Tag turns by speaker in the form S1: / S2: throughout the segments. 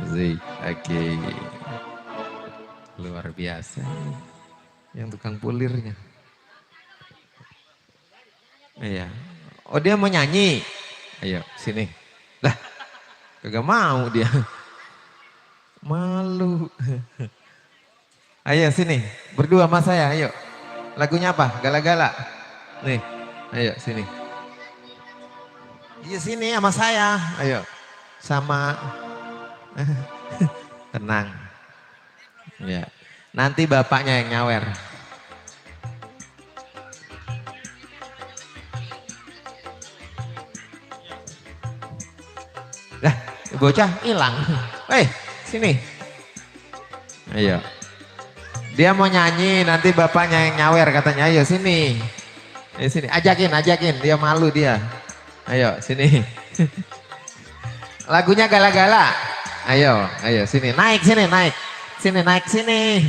S1: Asik, oke. Luar biasa. Yang tukang pulirnya. Iya. Oh dia mau nyanyi. Ayo sini. Lah, kagak mau dia. Malu. Ayo sini, berdua sama saya, ayo. Lagunya apa? Gala-gala. Nih, ayo sini. Iya sini sama saya, ayo. Sama. Tenang. Ya. Nanti bapaknya yang nyawer. Lah, bocah hilang. Sini. Ayo. Dia mau nyanyi, nanti bapaknya yang nyawer katanya. Ayo sini. Ayo sini, ajakin. Dia malu dia. Ayo sini. Lagunya gala-gala. Ayo sini. Naik sini, naik. Sini, naik sini.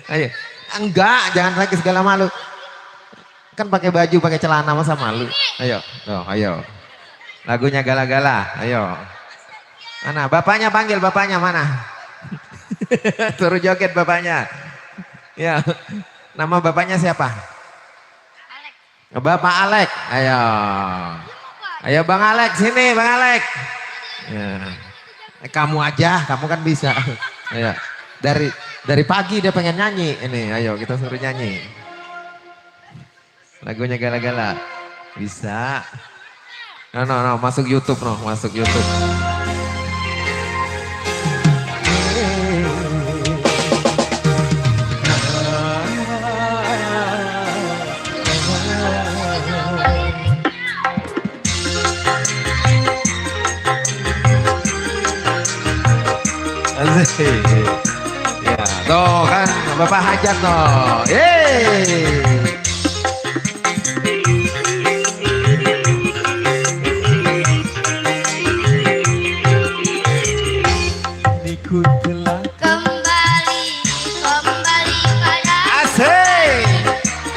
S1: Ayo. Enggak, jangan lagi segala malu. Kan pakai baju, pakai celana masa malu. Ayo. Ayo. Lagunya gala-gala. Ayo. Mana? Bapaknya panggil, bapaknya mana? Suruh joget bapaknya. Ya. Nama bapaknya siapa? Alek. Bapak Alek. Ayo. Ayo Bang Alek, sini Bang Alek. Ya. Kamu aja, kamu kan bisa. Ayo. Dari pagi dia pengen nyanyi. Ini, ayo kita suruh nyanyi. Lagunya gala-gala. Bisa. No, masuk YouTube, masuk YouTube. Ya, tuh kan Bapak Hajat tuh.
S2: Kembali pada
S1: Asik.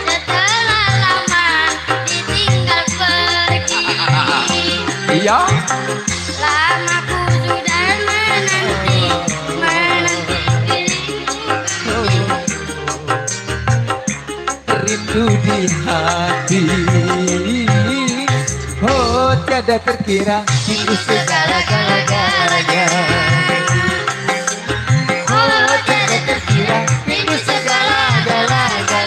S2: setelah lama ditinggal pergi.
S1: Iya.
S2: Lama ku sudah menanti dirimu.
S1: Rindu di hati. Oh tiada terkira rindu segala-galanya. Oh tiada terkira rindu segala-galanya.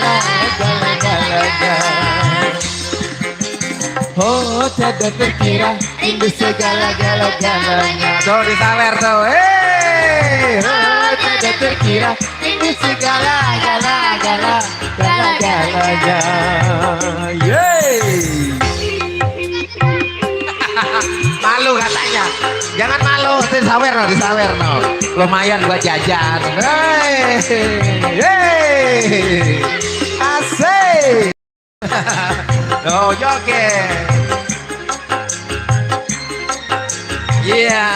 S1: Oh tiada terkira rindu segala-galanya. Tuh disawer tuh. Oh tiada terkira rindu segala-galanya. Yeay. Malu katanya. Jangan malu, disawer no. Lumayan buat jajan. Hey. Asik. Joget. Iya.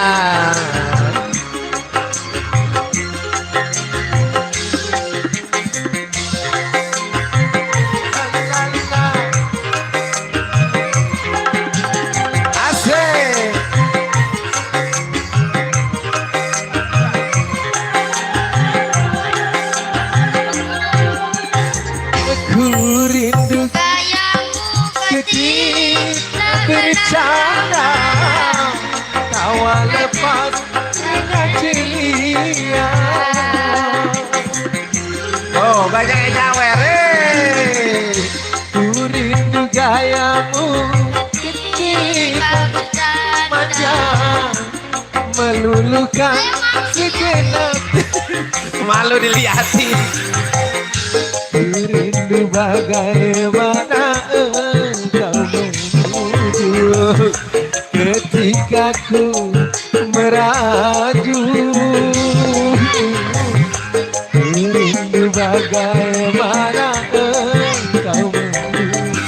S1: Rindu
S2: Gayamu ketika
S1: bercanda, tawa lepas dengan ceria. Oh banyak yang nyawer. Ku rindu gayamu ketika manja meluluhkan segenap. Malu dilihatin. Rindu bagaimana engkau menuju ketika ku meraju. Rindu bagaimana engkau menuju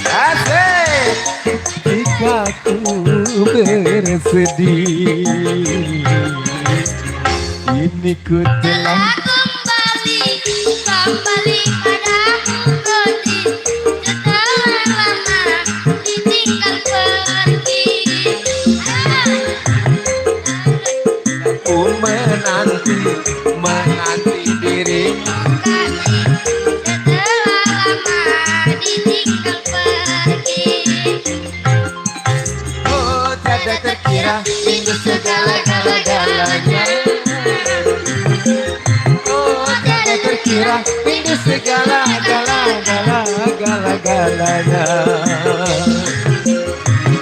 S1: ketika ku bersedih. Ini ku telah
S2: kembali padamu Rodi, setelah lama ditinggal pergi.
S1: terkira hingga segala-galanya. Oh tiada terkira hingga segala-galanya.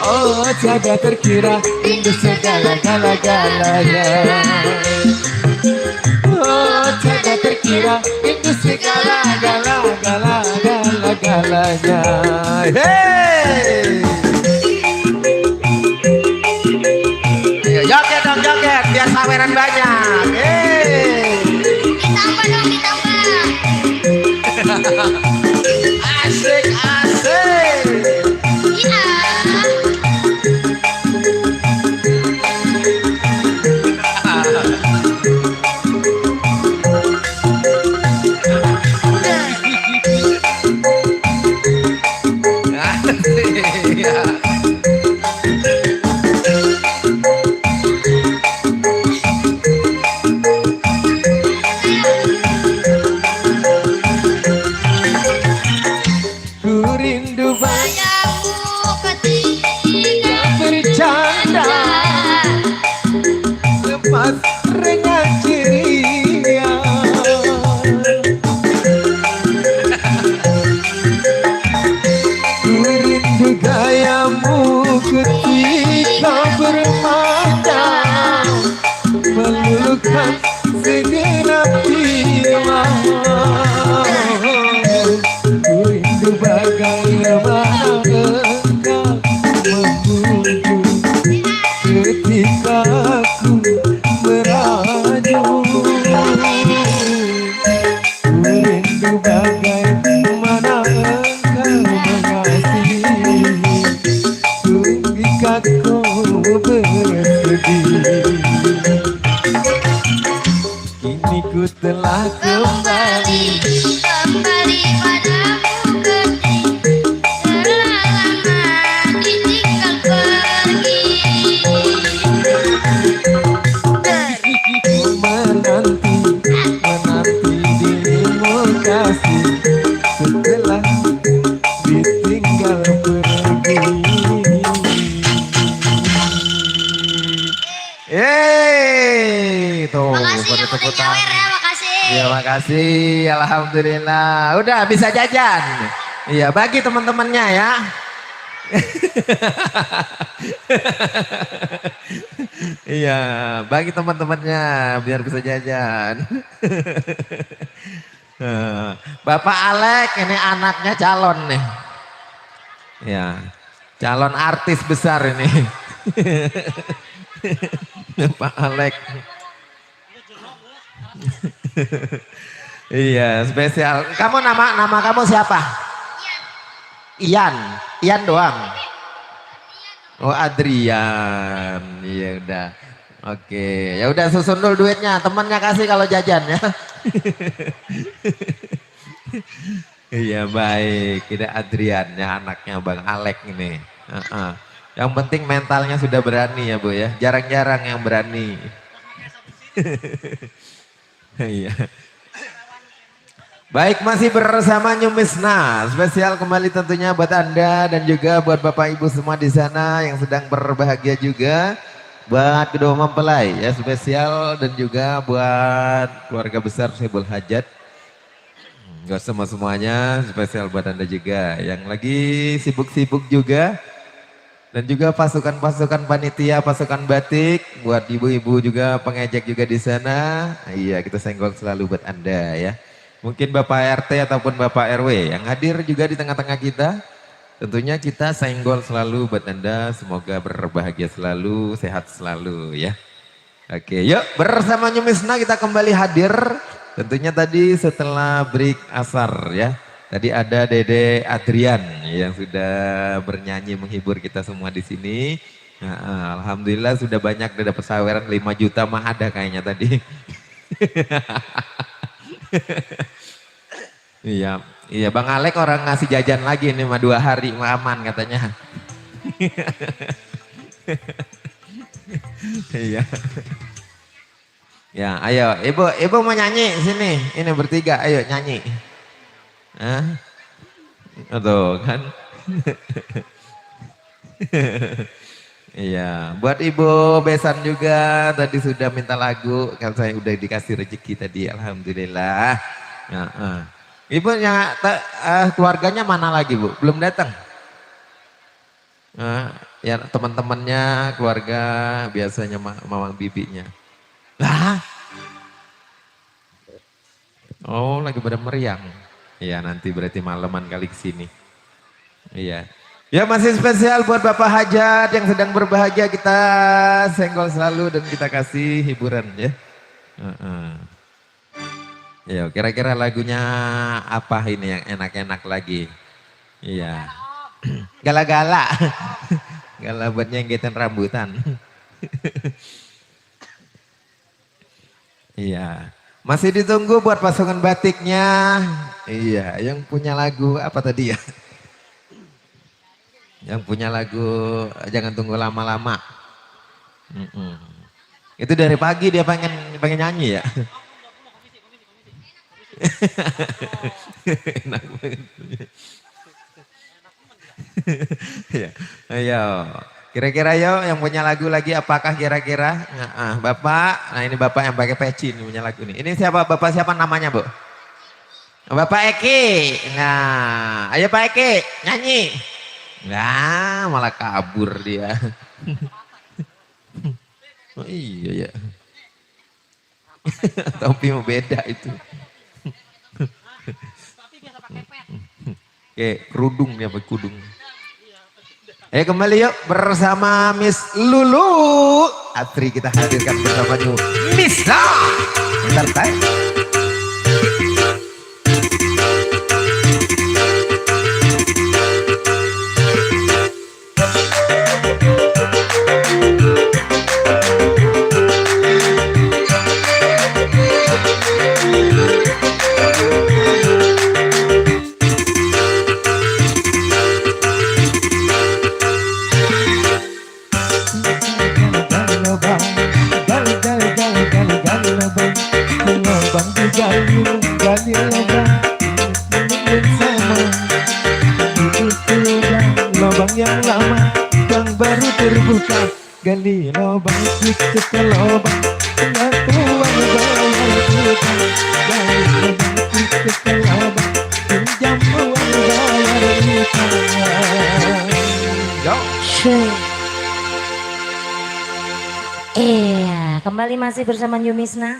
S1: Oh tiada terkira hingga segala-galanya. Oh tiada terkira hingga segala-galanya. Hey! Ayo, joget dong joget biar saweran banyak. Hey!
S2: Ditambah dong, ditambah.
S1: Asik asik.
S2: Iya.
S1: Iya. Ku rindu
S2: Sayangku ketika
S1: bercanda lepas renyah ceria. Ku rindu gayamu ketika bermata meluluhkan segenap jiwa. Ku rindu bagaimana engkau membujuk ketika ku merajuk. Ku rindu bagaimana engkau mengasihi ketika ku bersedih. Kini ku telah kembali
S2: kembali padamu ketika telah lama ditinggal pergi.
S1: menanti dirimu kasih setelah ditinggal pergi. Tuh,
S2: Makasih
S1: pada
S2: yang
S1: tepuk
S2: udah nyawer
S1: tangan.
S2: ya, makasih.
S1: Iya makasih, alhamdulillah. Udah bisa jajan. Iya bagi teman-temannya ya. Iya bagi teman-temannya biar bisa jajan. Bapak Alek ini anaknya calon nih. Ya calon artis besar ini. Pak Alek. Iya spesial. Kamu nama kamu siapa? Ian. Ian doang. Oh Adrian. Iya udah. Oke. Ya udah susun dulu duitnya. Temannya kasih kalau jajan ya. Iya baik. Ini Adrian ya anaknya Bang Alek ini. Yang penting mentalnya sudah berani ya Bu ya. Jarang-jarang yang berani. Iya. Baik masih bersama Nyumisna. Spesial kembali tentunya buat Anda dan juga buat Bapak Ibu semua di sana yang sedang berbahagia juga. Buat kedua mempelai ya spesial dan juga buat keluarga besar Sebul Hajat. Gak semuanya spesial buat Anda juga yang lagi sibuk-sibuk juga. Dan juga pasukan-pasukan panitia, pasukan batik, buat ibu-ibu juga pengejek juga di sana. Iya kita senggol selalu buat Anda ya. Mungkin Bapak RT ataupun Bapak RW yang hadir juga di tengah-tengah kita. Tentunya kita senggol selalu buat Anda. Semoga berbahagia selalu, sehat selalu ya. Oke yuk bersama Nyumisna kita kembali hadir. Tentunya tadi setelah break asar ya. Tadi ada Dede Adrian yang sudah bernyanyi menghibur kita semua di sini. Nah, alhamdulillah sudah banyak udah dapat saweran 5 juta mah ada kayaknya tadi. Iya, iya Bang Alek orang ngasih jajan lagi nih mah 2 hari mah aman katanya. Iya. Ya, ayo ibu mau nyanyi sini, ini bertiga, ayo nyanyi. Hah? Tuh kan. Iya, buat Ibu Besan juga tadi sudah minta lagu, kan saya udah dikasih rezeki tadi, alhamdulillah. Heeh. Ibunya, keluarganya mana lagi Bu? Belum datang? Ya teman-temannya, keluarga biasanya mamang bibinya. Lah? Oh, lagi pada meriang. Iya, nanti berarti malaman kali ke sini. Iya. Ya masih spesial buat Bapak Hajat yang sedang berbahagia, kita senggol selalu dan kita kasih hiburan ya. Ya kira-kira lagunya apa ini yang enak-enak lagi? Iya. Gala-gala. Gala buat nyenggetin rambutan. Iya. Masih ditunggu buat pasangan batiknya. Iya, yang punya lagu apa tadi ya? Yang punya lagu Jangan Tunggu Lama-Lama. Itu dari pagi dia pengen nyanyi ya. Enak banget. Ya, ayo. Kira-kira yo yang punya lagu lagi apakah kira-kira? Bapak, nah ini Bapak yang pakai peci ini punya lagu nih. Ini siapa Bapak siapa namanya Bu? Bapak Eki. Nah, ayo Pak Eki nyanyi. Nah, malah kabur dia. Oh iya ya. Topi mau beda itu. Oke, kerudung ya pakai kudung. Kembali yuk bersama Miss Lulu. Atri kita hadirkan bersama Miss La. Bentar, lubang yang lama yang baru terbuka, gali lubang sedikit ke lubang dengan uang bayar kita, gali lubang sedikit ke lubang pinjam uang bayar kita.
S3: Iya, kembali masih bersama New Misna.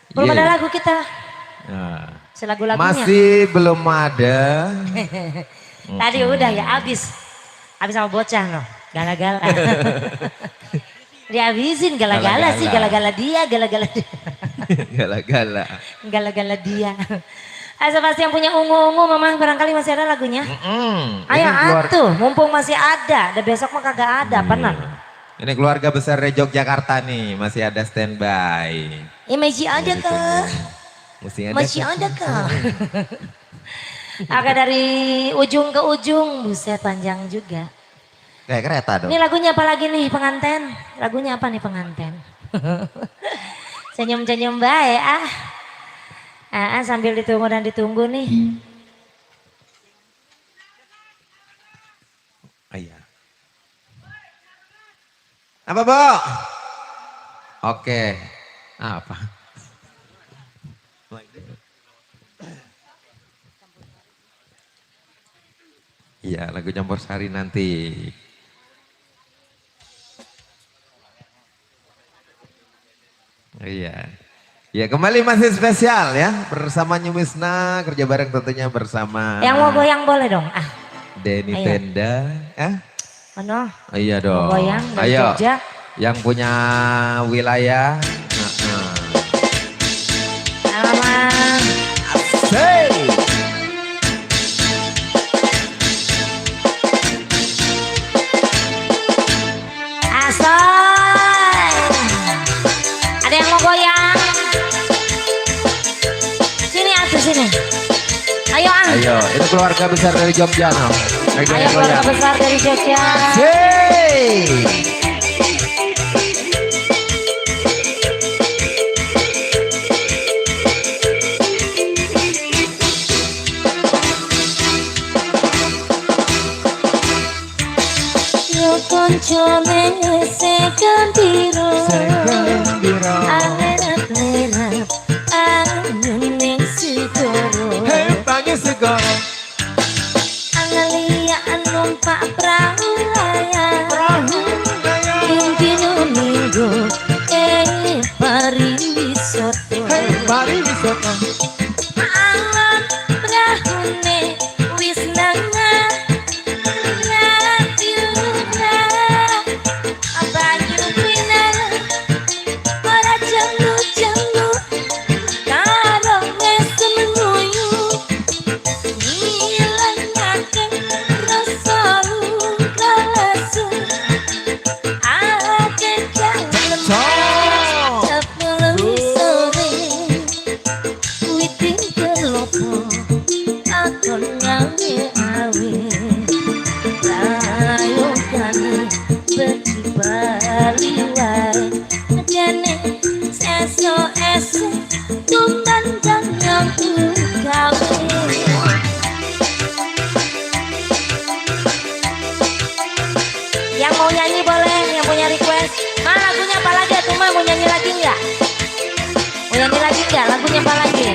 S3: Belum ada lagu kita.
S1: Nah,
S3: Selagu-lagunya.
S1: masih belum ada.
S3: Tadi udah ya habis. Habis sama bocah no. Gala-gala. Dihabisin gala-gala sih, gala-gala dia, gala-gala dia.
S1: Gala-gala.
S3: Gala-gala dia. Asa pasti yang punya ungu-ungu Mama barangkali masih ada lagunya. Ayo atuh, mumpung masih ada. Dan besok mah kagak ada, pernah.
S1: Ini keluarga besar dari Yogyakarta nih, masih ada standby.
S3: Masih ada kah? Masih ada kah? Agak dari ujung ke ujung, buset panjang juga.
S1: Kayak kereta dong.
S3: Ini lagunya apa lagi nih pengantin? Lagunya apa nih pengantin? Senyum-senyum baik sambil ditunggu dan ditunggu nih.
S1: Iya. Apa Bu? Oke. Apa? Iya, lagu campur sari nanti. Iya. Ya kembali masih spesial ya bersama New Misna, kerja bareng tentunya bersama.
S3: Yang mau goyang boleh dong.
S1: Denny
S3: Ayo.
S1: Tenda.
S3: Mana?
S1: Iya dong.
S3: Mau goyang dari
S1: Ayo.
S3: Jogja.
S1: Yang punya wilayah.
S3: Selamat.
S1: Hey.
S3: Asoy. Ada yang mau goyang? Sini atuh sini. Ayo
S1: Ayo, itu keluarga besar dari Jogja no.
S3: Ayo keluarga besar dari Jogja.
S1: Hey.
S3: Yo koncone segembira Alerap-lerap angin ning segoro
S1: Bangi segoro
S3: Angalian numpak perahu layar Dino minggu pariwisata
S1: Pariwisata
S3: Alam prahune wis nangah Yang mau nyanyi boleh, yang punya request. Ma, lagunya apa lagi tuh, Ma? Mau nyanyi lagi nggak? Mau nyanyi lagi nggak? Lagunya apa lagi?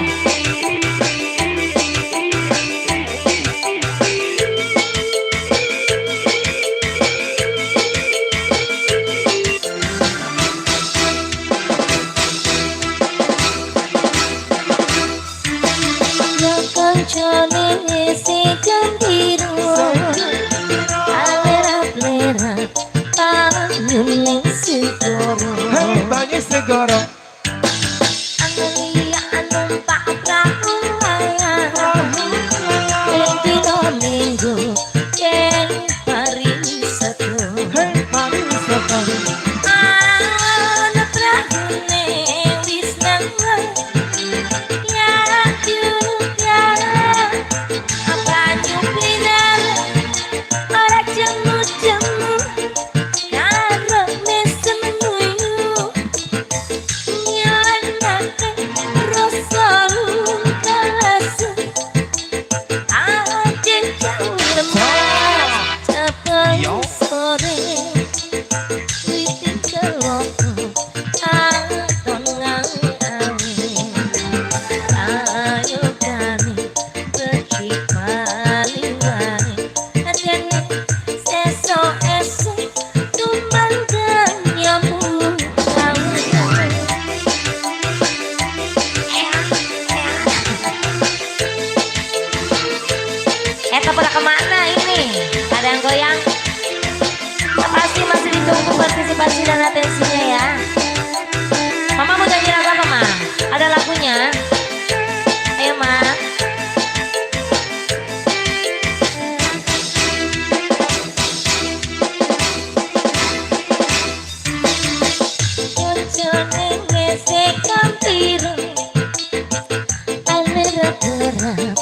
S1: Bangi segoro
S3: Angelian numpak perahu layar Dino minggu yen pariwisata
S1: Pariwisata
S3: Ana prahune wis nangah Ya juga Banyu pinar ora jemu-jemu karo mesem nuyu nyelengake rasa lukas ate jauh lemas cepet sore witing kelopo aton ngawi ayo kami pergi maliwani adene esok-esok tumandang nyambung pada kemana ini? Ada yang goyang? Pasti masih ditunggu partisipasi dan atensinya ya. Mama mau nyanyi lagu apa, Ma? Ada lagunya? Ayo, Ma. Koncone ngesek kampiru alerap-lerap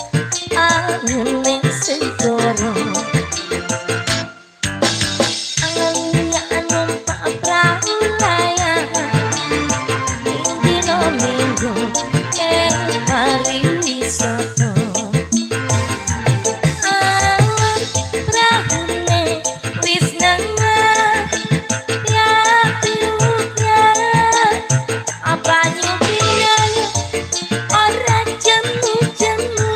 S3: angin ning segoro Angalian numpak perahu layar Dino minggu pariwisata Alam prahune wis nangah Ya juga Banyu piyayu ora jemu-jemu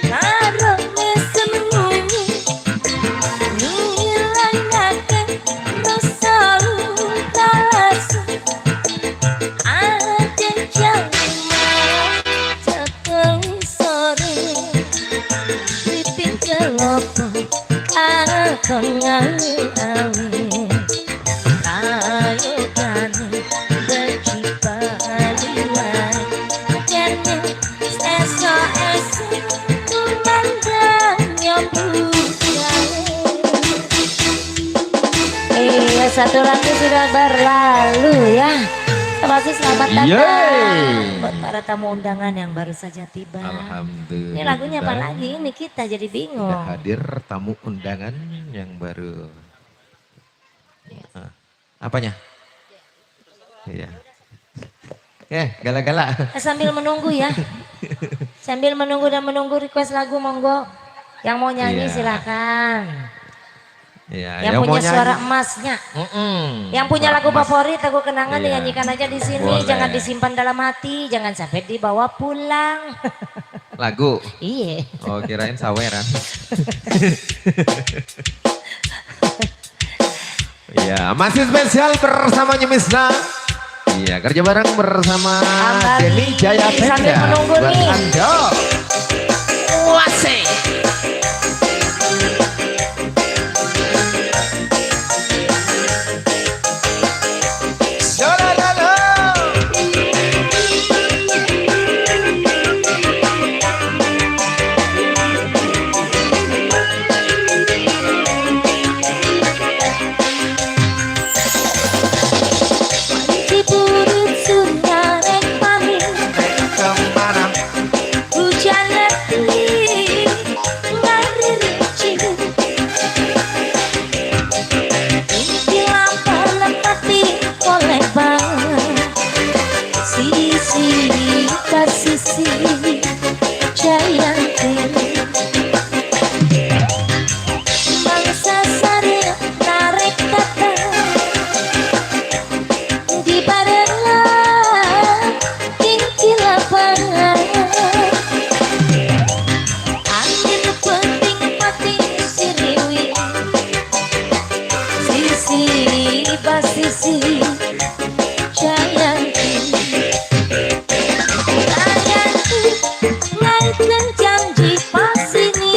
S3: karo mesem nuyu nyilangake rasa lukas ate jauh cekel sore witing kelopo aton ngawi-awi ayo kani pergi baliwai jane esok-esok tumandang nyambung satu lagu sudah berlalu ya. Pasti selamat datang buat para tamu undangan yang baru saja tiba.
S1: Alhamdulillah.
S3: Ini lagunya apa lagi? Ini kita jadi bingung.
S1: Sudah hadir tamu undangan yang baru. Apanya? Iya. Gala-gala.
S3: Sambil menunggu ya. Sambil menunggu dan menunggu request lagu monggo. Yang mau nyanyi silakan.
S1: Iya,
S3: Yang punya
S1: mau
S3: suara
S1: nyanyi.
S3: emasnya. Yang punya
S1: Suara
S3: lagu
S1: emas.
S3: favorit, lagu kenangan
S1: Iya.
S3: dinyanyikan aja di sini.
S1: Boleh.
S3: Jangan disimpan dalam hati, jangan sampai dibawa pulang.
S1: Lagu.
S3: Iya.
S1: Oh, kirain saweran. Iya, masih spesial bersama Nyemisna. Iya, kerja bareng bersama
S3: Kembali.
S1: Denny Jaya
S3: Sambil menunggu
S1: buat
S3: nih.
S1: Anda. Wase.
S3: Ciburut surya rek pamit,
S1: Kemana?
S3: hujan letih ngaririnci. Inti lampa lepati oleh bang, sisi kasisi Jayanti. Bangsa sari tarik kata di barengan tinggi lapangan. Angin penting mati siriwi, sisi basisi Jayanti. Jayanti ngaitkan janji pas ini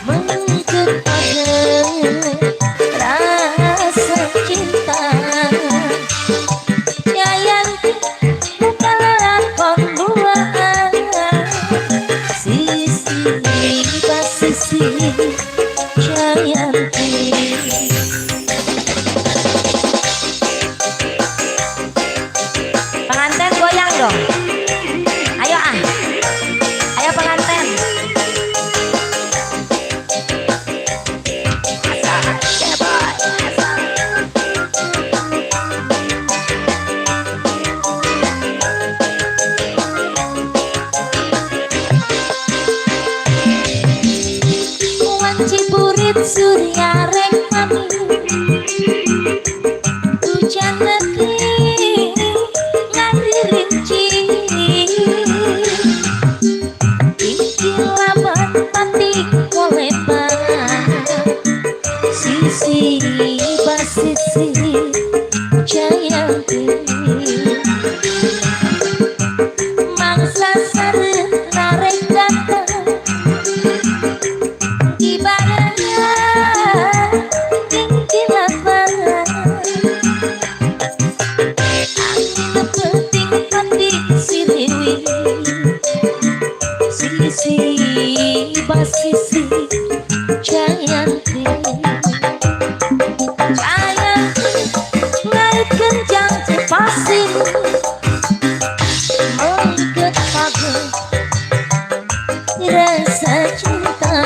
S3: menggetarkan rasa cinta. Jayanti bukanlah konduaan, sisi basisi Jayanti. Pengantin goyang dong. Ayo ah. Ayo pengantin. Asal, yeah boy, asal. Wanci burit surya rek mami, hujan letih ngaririnci. Iki laban batik koleban, sisi basisi Jayanti. Mangsa sare narek datang di barengan tinggi lapangan. Angin penting mati siriwi, sisi basisi Jayanti. Jayanti ngaitkan janji pasir menggetarkan rasa cinta.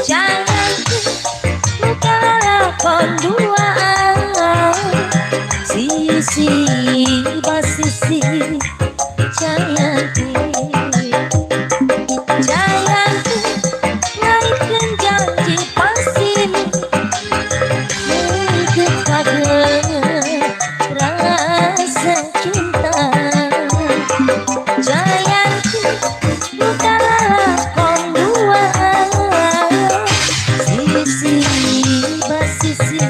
S3: Jayanti bukanlah konduaan, sisi basisi Jayanti. Jayanti ngaitkan janji pasir menggetarkan rasa cinta. Jayanti bukanlah konduaan, sisi basisi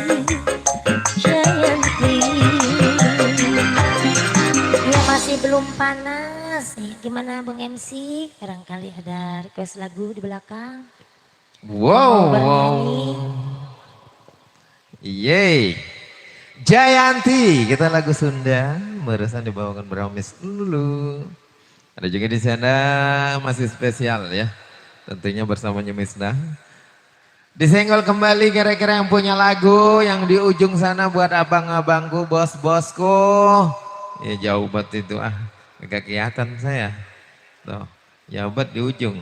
S3: Jayanti. Ya masih belum panas. Gimana Bang MC? Barangkali ada request lagu di belakang.
S1: Wow,
S3: Mau
S1: wow.
S3: bernyanyi.
S1: Yeay. Jayanti, kita lagu Sunda, barusan dibawakan Bromis dulu. Ada juga di sana masih spesial ya, tentunya bersama Nyemisna. Disenggol kembali kira-kira yang punya lagu yang di ujung sana buat abang-abangku, bos-bosku. Ya jauh banget itu agak kelihatan saya. Tuh, jauh banget di ujung.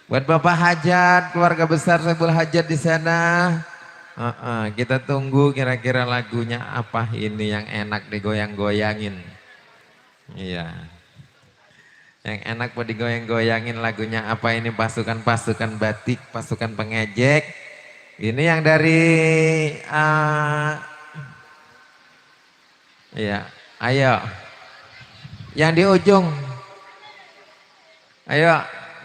S1: Buat Bapak Hajat, keluarga besar Sebul Hajat di sana. Kita tunggu kira-kira lagunya apa ini yang enak digoyang-goyangin. Iya. Yang enak buat digoyang-goyangin lagunya apa ini, pasukan-pasukan batik, pasukan pengejek. Ini yang dari iya, ayo. Yang di ujung. Ayo,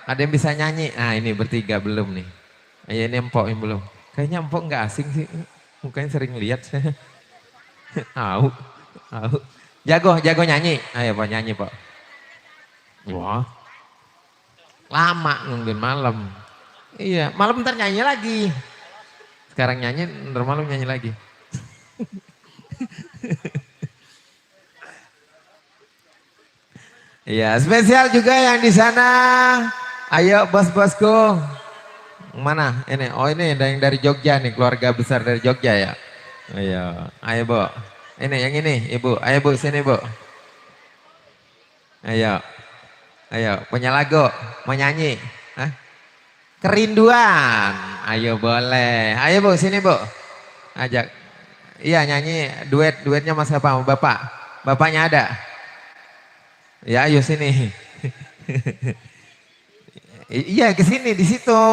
S1: ada yang bisa nyanyi? Nah, ini bertiga belum nih. Ayo, ini empok yang belum. Kayaknya empok nggak asing sih. Mukanya sering lihat saya. Tahu, tahu. Jago nyanyi. Ayo, Pak nyanyi, Pak. Wah. Lama nungguin malam. Iya, malam ntar nyanyi lagi. Sekarang nyanyi, ntar malam nyanyi lagi. Iya, spesial juga yang di sana. Ayo bos-bosku. Mana? Ini, oh ini yang dari Jogja nih, keluarga besar dari Jogja ya. Ayo Bu. Ini yang ini, Ibu. Ayo Bu, sini Bu. Ayo, punya lagu, mau nyanyi. Hah? Kerinduan. Ayo boleh. Ayo Bu, sini Bu. Ajak. Iya nyanyi duetnya Mas siapa? Sama Bapak. Bapaknya ada. Ya ayo sini. Iya ke sini di situ.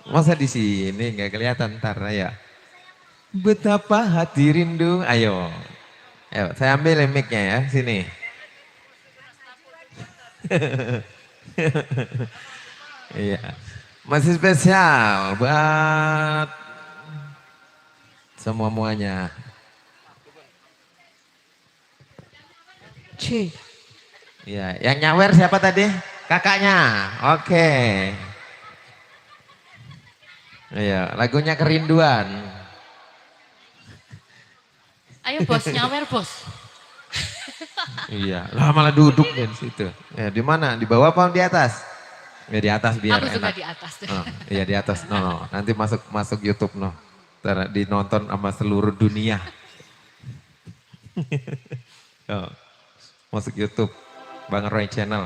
S1: Masa di sini nggak kelihatan ntar ya. Betapa hati rindu. Ayo. Ayo saya ambil mic-nya ya sini. Iya. Masih spesial buat semuanya. Cih. Ya, yang nyawer siapa tadi? Kakaknya. Oke. Iya, lagunya Kerinduan.
S4: Ayo bos, nyawer bos.
S1: Iya, lah malah duduk di situ. Ya, di mana? Di bawah apa di atas? Ya di atas biar
S4: Aku juga
S1: enak.
S4: di atas deh.
S1: Oh, iya di atas. No. Nanti masuk YouTube no. Ntar dinonton sama seluruh dunia. Oh, masuk YouTube. Bang Roy Channel.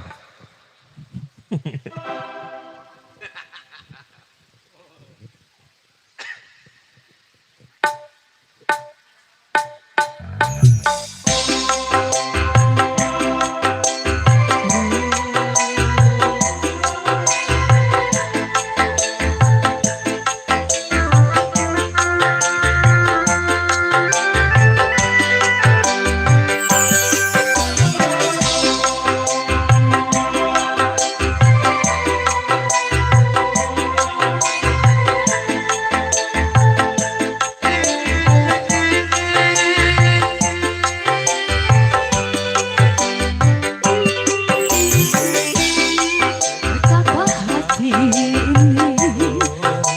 S4: Betapa hati ini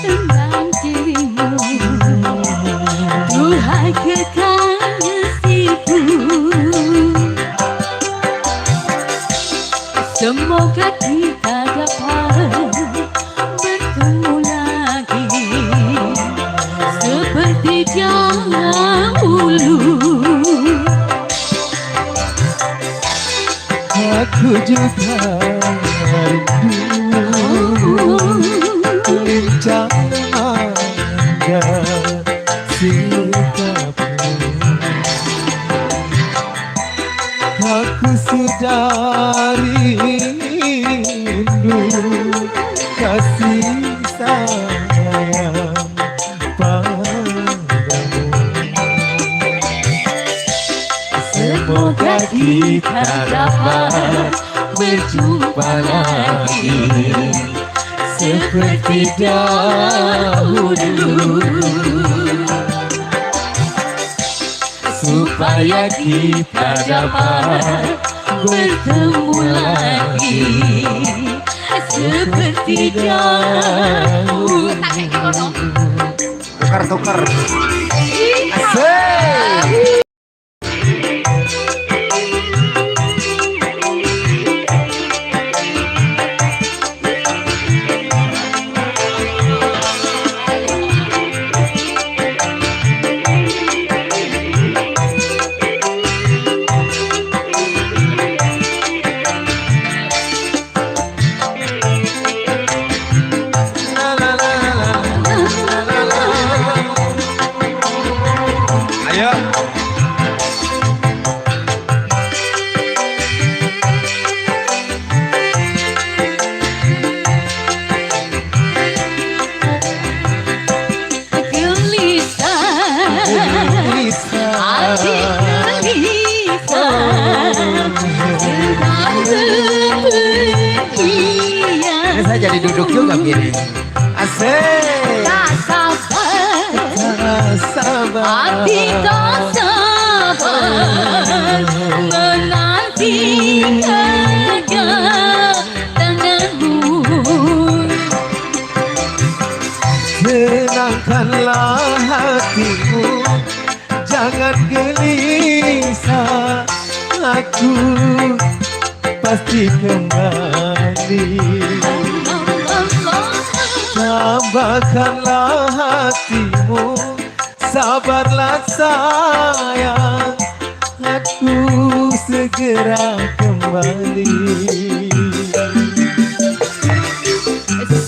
S4: tentang dirimu, Tuhan kekasihku. Semoga kita dapat bertemu lagi seperti dahulu.
S5: Aku juga rindu menjaga sikapmu. Aku sudah rindu kasih sayang padamu.
S4: Semoga kita dapat berjumpa lagi seperti dahulu, supaya kita dapat bertemu lagi seperti dahulu.
S1: Tukar. Asik. Ayo. begini. Asik.
S4: Tak sabar,
S5: Tak sabar
S4: hati tak sabar menanti kedatanganmu.
S5: Tenangkanlah hatimu, jangan gelisah. Aku pasti kembali. Sabarkanlah hatimu, sabarlah sayang. Aku segera kembali.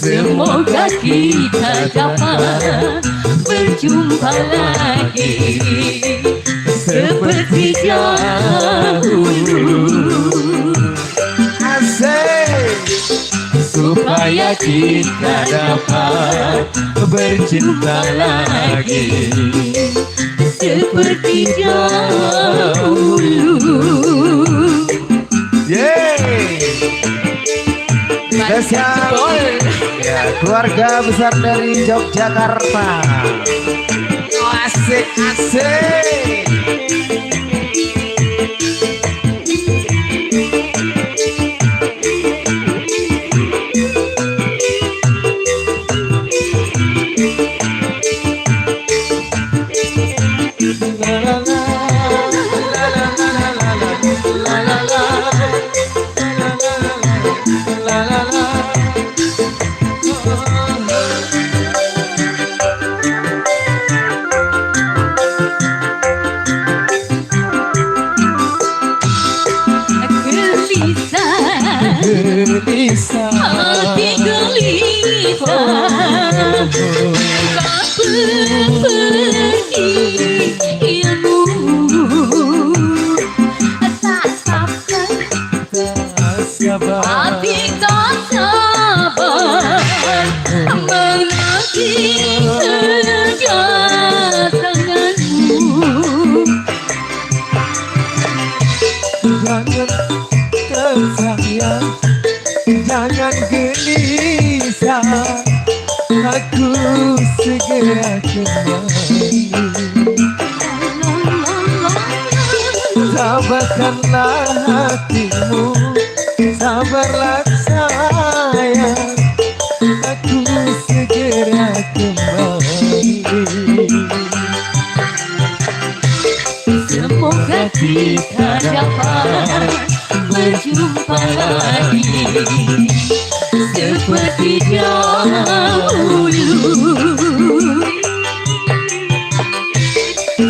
S4: Semoga kita dapat berjumpa lagi seperti dahulu,
S5: Asik.
S4: supaya kita dapat bercinta lagi seperti dahulu.
S5: Yeay.
S1: Spesial ya, keluarga besar dari Yogyakarta. Oh, asik asik.
S5: Gelisah
S4: Hati gelisah tak pergianmu. Tak sabar,
S5: tak sabar.
S4: hati tak sabar menanti kedatanganmu.
S5: Jangan tersayang, jangan gelisah. Aku segera kembali. Sabarkanlah hatimu, sabarlah sayang. Aku segera kembali.
S4: Semoga kita dapat berjumpa lagi seperti dahulu,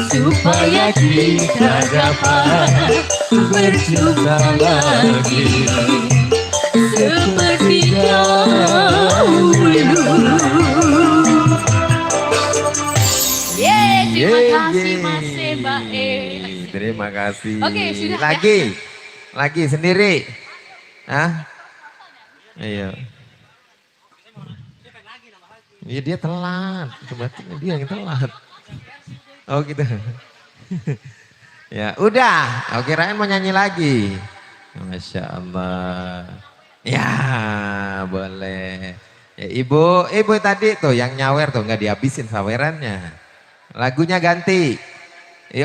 S4: supaya kita dapat berjumpa lagi seperti dahulu. Terima kasih Mas Seba.
S1: Terima kasih.
S4: Oke, sudah, ya.
S1: Lagi sendiri. Hah? Iya. Iya dia telat. Sebetulnya dia yang telat. Oh gitu. Ya udah. Oke kirain mau nyanyi lagi. Masya Allah. Ya boleh. Ya ibu tadi tuh yang nyawer tuh nggak dihabisin sawerannya. Lagunya ganti.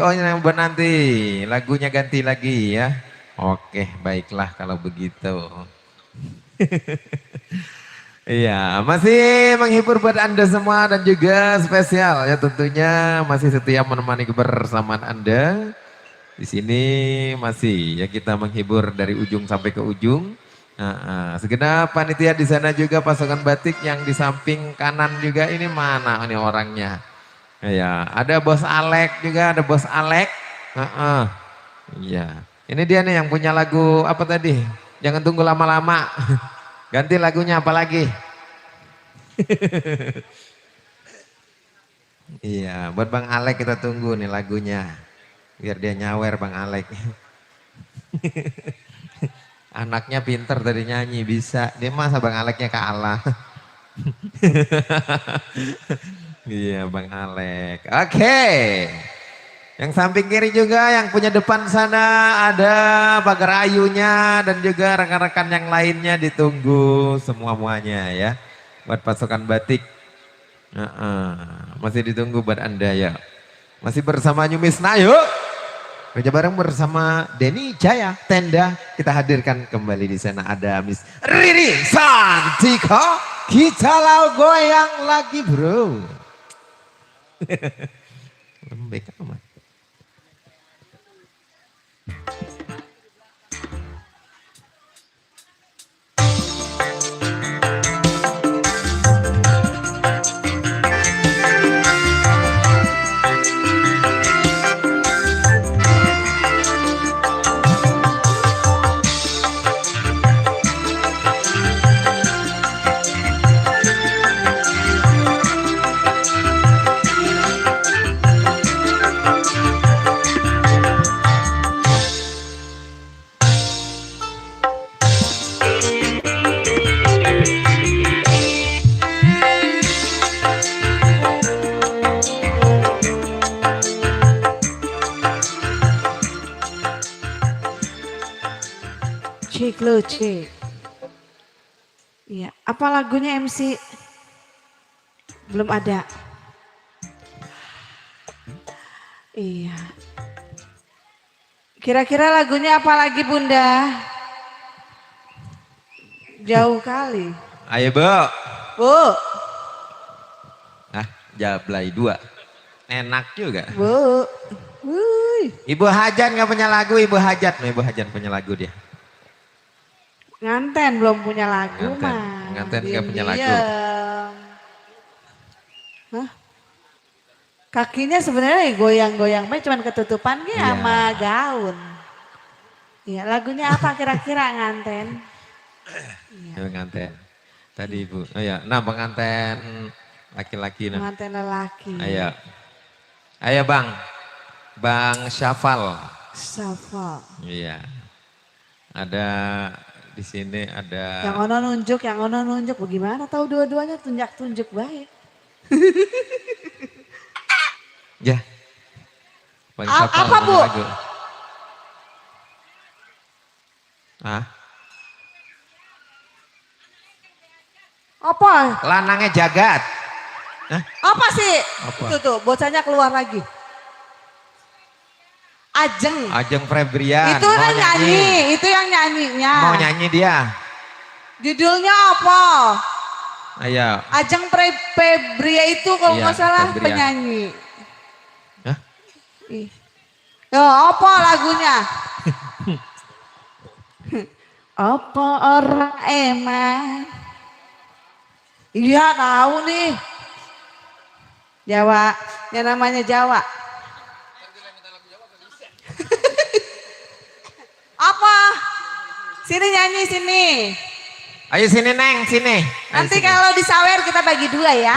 S1: Oh yang nanti lagunya ganti lagi ya. Oke baiklah kalau begitu. Iya masih menghibur buat Anda semua dan juga spesial ya tentunya masih setia menemani kebersamaan Anda. Di sini masih ya kita menghibur dari ujung sampai ke ujung. Segenap panitia di sana juga pasukan batik yang di samping kanan juga ini mana ini orangnya. Ya, ada Bos Alek juga, ada Bos Alek. Iya. Ini dia nih yang punya lagu apa tadi? Jangan tunggu lama-lama. Ganti lagunya apa lagi? Iya, buat Bang Alek kita tunggu nih lagunya. Biar dia nyawer Bang Alek. Anaknya pinter tadi nyanyi bisa. Dia masa Bang Aleknya kalah. Iya Bang Alek. Oke. Yang samping kiri juga yang punya depan sana ada Pagar Ayunya dan juga rekan-rekan yang lainnya ditunggu semua-muanya ya. buat pasokan batik. Masih ditunggu buat Anda ya. Masih bersama Nyumisna yuk. Kerja bareng bersama Denny Jaya Tenda. Kita hadirkan kembali di sana ada Miss Riri Santika. Kita lau goyang lagi bro. Lembek amat.
S6: Cek lo cek. Iya, apa lagunya MC? Belum ada. Iya. Kira-kira lagunya apa lagi Bunda? Jauh kali.
S1: Ayo Bu.
S6: Bu,
S1: Jablay 2. Enak juga.
S6: Bu. Wuih.
S1: Ibu Hajan nggak punya lagu, Ibu Hajat. Ibu Hajan punya lagu dia.
S6: Nganten belum punya lagu
S1: Nganten.
S6: mah.
S1: Nganten nggak punya lagu.
S6: Diem-diem. Hah? Kakinya sebenarnya goyang-goyang, cuman ketutupan
S1: Iya.
S6: sama gaun. Iya, lagunya apa kira-kira nganten?
S1: Ibu nganten. Tadi Ibu. Oh ya, nah penganten laki-laki nah.
S6: Nganten lelaki.
S1: Ayo. Ayo Bang. Bang Syafal.
S6: Safa.
S1: Iya. Ada di sini ada
S6: Yang ono nunjuk, bagaimana tahu dua-duanya tunjuk baik.
S1: ya. Bang
S6: Apa,
S1: Syafal
S6: Bu?
S1: punya lagu.
S6: Apa?
S1: Lanangnya jagat.
S6: Apa sih?
S1: Apa?
S6: Itu tuh, bocahnya keluar lagi. Ajeng.
S1: Ajeng Febrian.
S6: Itu
S1: mau
S6: yang nyanyi, itu yang nyanyinya.
S1: Mau nyanyi dia.
S6: Judulnya apa?
S1: Ayo.
S6: Ajeng Febria itu kalau
S1: Iya,
S6: nggak salah
S1: Febrian.
S6: penyanyi.
S1: Hah?
S6: Ih. Yo, apa lagunya? Apa orang emang? Iya tahu nih. Jawa, yang namanya Jawa. Apa? Sini nyanyi sini.
S1: Ayo sini Neng, sini. Ayo
S6: Nanti
S1: sini.
S6: kalau disawer kita bagi dua ya.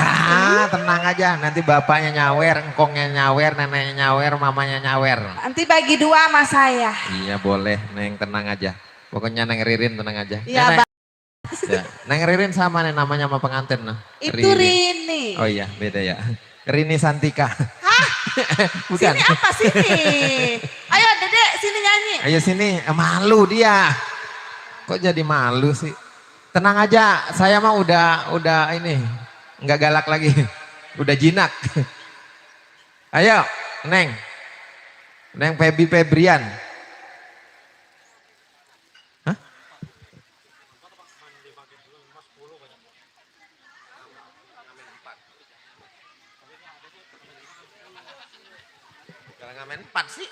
S1: Tenang aja. Nanti bapaknya nyawer, engkongnya nyawer, neneknya nyawer, mamanya nyawer.
S6: Nanti bagi dua sama saya.
S1: Iya boleh, Neng tenang aja. Pokoknya Neng Ririn tenang aja.
S6: Iya,
S1: Neng. Ya, Neng Ririn sama nih namanya sama pengantin nah.
S6: Itu Rini.
S1: Oh iya, beda ya. Rini Santika.
S6: Hah?
S1: Bukan.
S6: Sini apa sini? Ayo Dedek sini nyanyi.
S1: Ayo sini, malu dia. Kok jadi malu sih? Tenang aja, saya mah udah ini, nggak galak lagi, udah jinak. Ayo, Neng, Neng Febrian. Hah? Kalau ngamen 4 sih.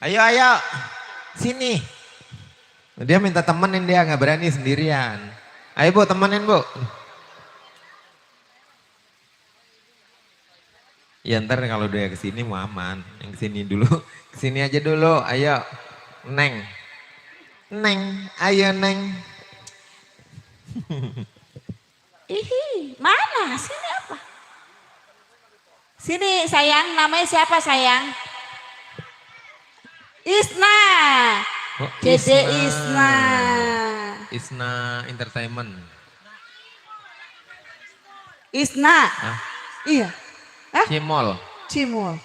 S1: Ayo, ayo, sini. Dia minta temenin dia, nggak berani sendirian. Ayo Bu, temenin Bu. Ya ntar kalau dia kesini mau aman. Yang kesini dulu, kesini aja dulu. Ayo, Neng, Neng, ayo Neng.
S6: Ihi, mana? Sini apa? Sini sayang, namanya siapa sayang? Isna.
S1: Oh,
S6: Dede Isna.
S1: Isna Entertainment.
S6: Isna.
S1: Hah?
S6: Iya. Hah?
S1: Cimol.
S6: Cimol.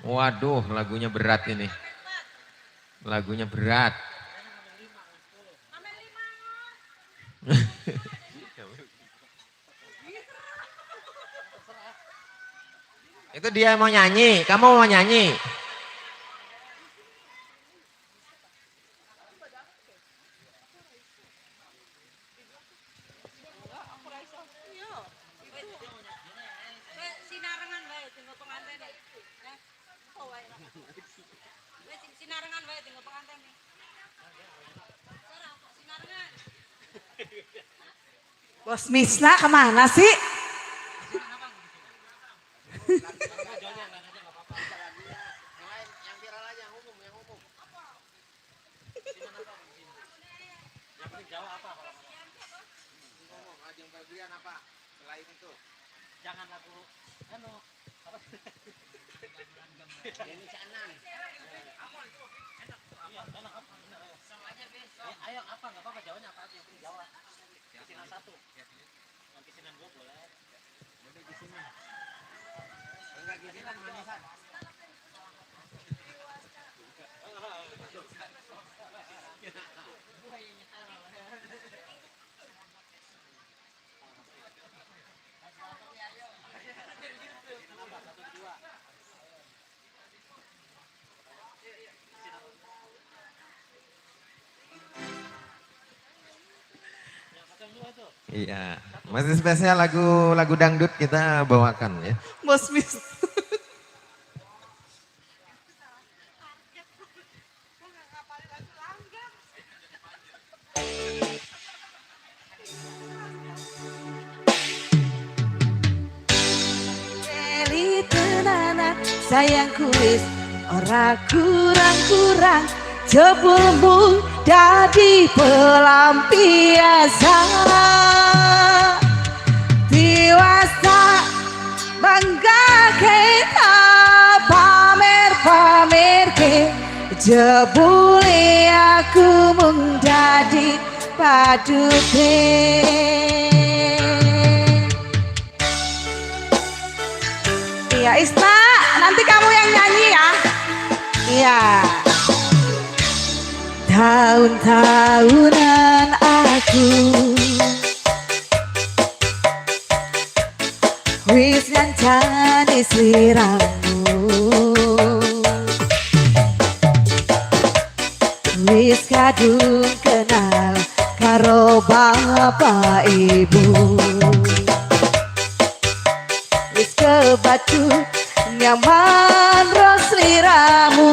S1: Waduh, lagunya berat ini. Lagunya berat. Itu dia mau nyanyi, kamu mau nyanyi.
S6: Bos Misna kemana sih? Iya, masih spesial lagu dangdut kita bawakan ya. Bos Misna. Eli tenanan sayangku wis ora kurang-kurang jebulmu dadi pelampiasan diwasa bangga kita pamer ke jebule aku mung dadi paduke. Iya Isna, nanti kamu yang nyanyi ya. Iya. Tahun-tahunan aku wis ngancani sliramu, wis kadung kenal karo bapak ibu, wis kebatu nyaman ro sliramu.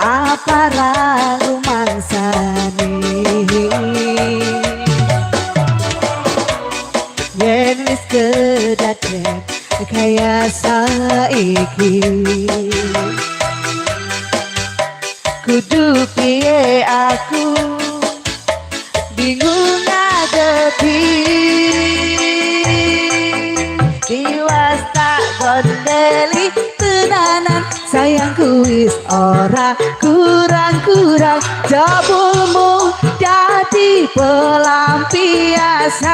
S6: Apa lalu mangsani yen wis kedaden kaya saiki kudu piye aku bingung ngadepi tiwas tak kondeli tenanan sayangku wis ora kurang-kurang jebulmu dadi pelampiasan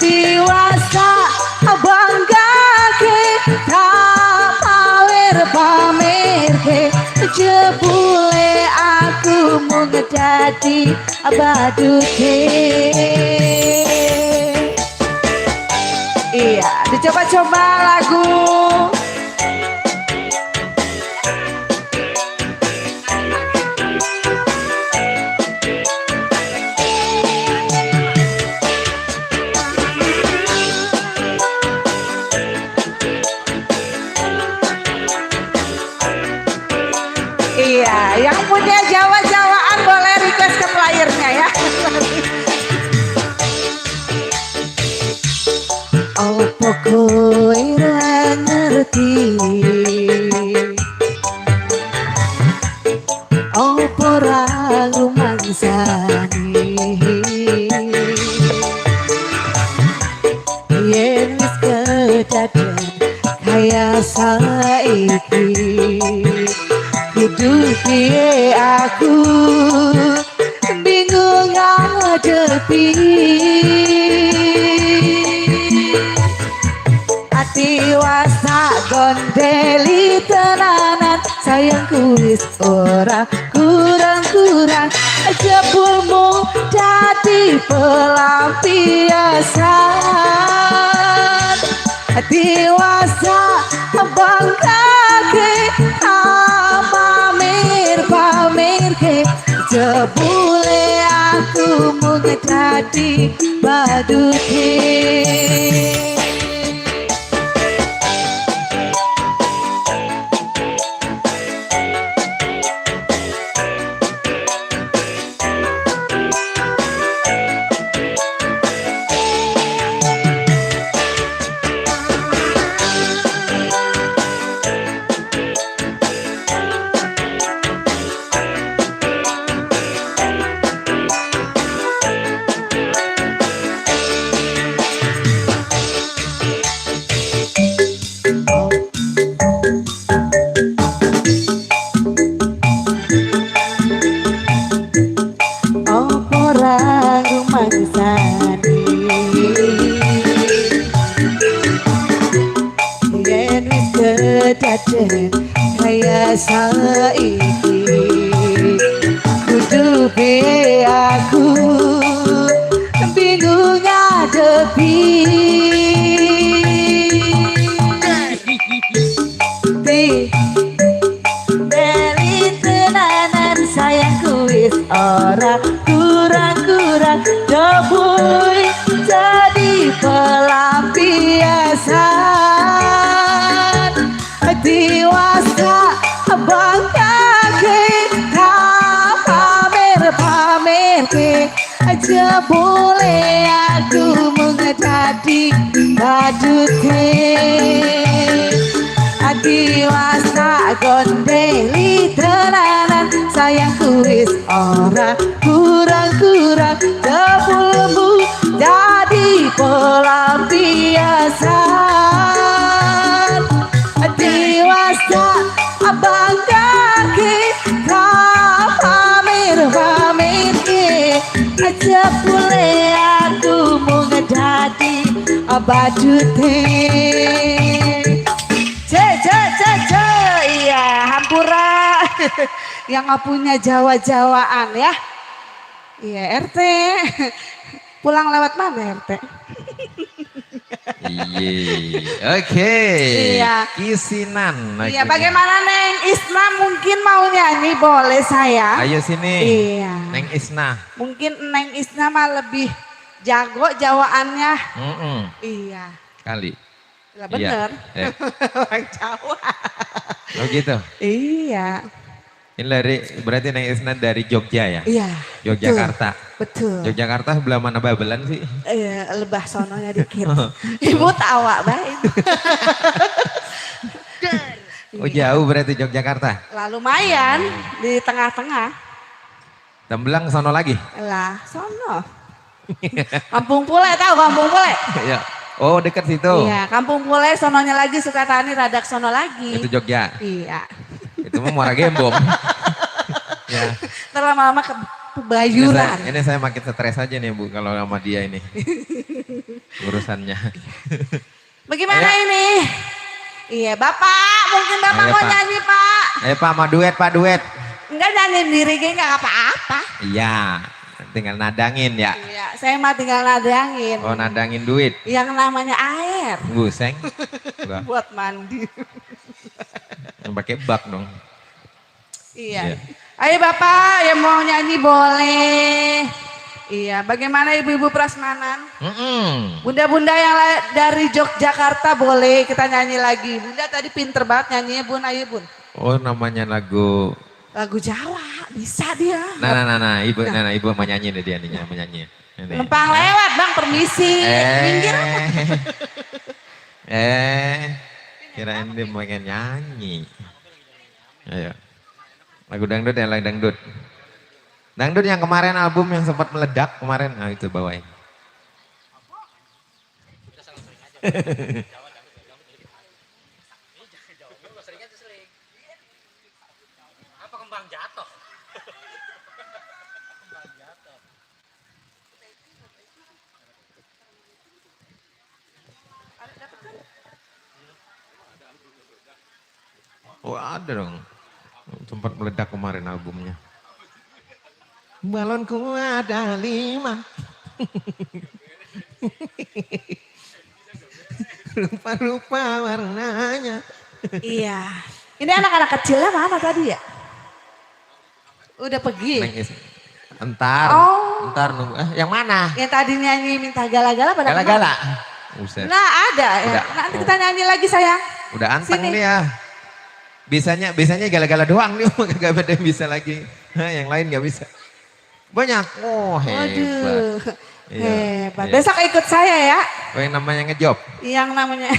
S6: tiwasa banggake tak pamer-pamerke jebule aku mung dadi baduke. Iya, dicoba-coba lagu. Iya, yang punya Jawa-Jawaan boleh request ke playernya ya. Apa kowe ra ngerti apa ra rumangsani yen wis kedaden kaya saiki piye aku bingung ngadepi ati wasa gondeli tenanan sayangku wis ora kurang-kurang jebulmu dadi pelampiasan dewasa bangkake pamer ke jebule aku mau dadi badute. Kaya saiki kudu piye aku bingung ngadepi dari tenanan sayangku wis ora kurang-kurang debuy jadi pelampiasan dewasa bangkake pamer ke aja boleh aku menjadi badute dewasa gondeli tenanan sayangku wis ora kurang-kurang jebulmu jadi pelampiasan dewasa bangkake pamer ke aja boleh aku mau ngedadi badute. Iya hampura yang nggak punya Jawa-Jawaan ya. Iya RT pulang lewat mana RT?
S1: Iya, oke.
S6: Iya.
S1: Kisinan.
S6: Iya,
S1: lagunya.
S6: bagaimana Neng Isna mungkin mau nyanyi boleh saya?
S1: Ayo sini.
S6: Iya.
S1: Neng Isna.
S6: Mungkin Neng Isna mah lebih jago jawaannya. Iya.
S1: Kali.
S6: Lah bener.
S1: Iya.
S6: Orang Jawa.
S1: Oh gitu.
S6: Iya.
S1: Ini berarti Neng Isna dari Jogja ya?
S6: Iya.
S1: Yogyakarta.
S6: Betul.
S1: Yogyakarta sebelah mana Babelan sih?
S6: Lebah sononya dikit. Ibu tawa baik.
S1: Oh jauh berarti Yogyakarta.
S6: Lah lumayan di tengah-tengah.
S1: Tembelang sono lagi?
S6: Lah sono. Kampung Pule tahu Kampung Pule?
S1: Iya. Oh dekat situ.
S6: Iya, Kampung Pule sononya lagi Sukatani radak sono lagi.
S1: Itu Jogja.
S6: Iya.
S1: Itu mah Muara Gembong. Ya.
S6: Ntar lama-lama kebayuran.
S1: Ini saya makin stres aja nih Bu kalau sama dia ini. Urusannya.
S6: Bagaimana
S1: Ayo.
S6: ini? Iya, Bapak, mungkin Bapak
S1: Ayo,
S6: mau
S1: Pak.
S6: nyanyi, Pak.
S1: Ayo Pak, mau duet Pak, duet.
S6: Enggak nyanyi sendiri kayak enggak apa-apa.
S1: Iya, tinggal nadangin ya.
S6: Iya, saya mah tinggal nadangin.
S1: Oh nadangin duit.
S6: Yang namanya air
S1: Buseng. Wah,
S6: buat mandi.
S1: yang pakai bak dong.
S6: Iya.
S1: Iya.
S6: Ayo Bapak yang mau nyanyi boleh. Iya, bagaimana ibu-ibu prasmanan? Bunda-bunda yang dari Yogyakarta boleh kita nyanyi lagi. Bunda tadi pinter banget nyanyinya Bun, ayo Bun.
S1: Oh namanya lagu.
S6: Lagu Jawa, bisa dia.
S1: Nah, ibu mau nyanyi nih dia nih, mau nyanyi. Ini.
S6: Lempang lewat Bang, permisi. Minggir.
S1: Kirain dia pengen nyanyi. Ayo. Lagu dangdut ya, lagu dangdut. Dangdut yang kemarin album yang sempat meledak kemarin, nah itu bawain.
S7: Apa kembang jati?
S1: Oh, ada dong. Sempat meledak kemarin albumnya. Balonku ada 5. Rupa-rupa warnanya.
S6: Iya. Ini anak-anak kecilnya mana tadi ya? Udah pergi.
S1: Neng Entar,
S6: Oh.
S1: entar nunggu. Yang mana?
S6: Yang tadi nyanyi minta gala-gala pada
S1: Gala-gala.
S6: kemana?
S1: Buset.
S6: Nah ada ya.
S1: Udah.
S6: Nanti kita nyanyi lagi sayang.
S1: Udah anteng
S6: Sini.
S1: dia. Bisanya gala-gala doang nih, gak ada yang bisa lagi. Hah, yang lain gak bisa. Banyak. Oh hebat.
S6: Waduh.
S1: Iya,
S6: Hebat.
S1: iya.
S6: Besok ikut saya ya.
S1: Oh yang namanya ngejob.
S6: Yang namanya.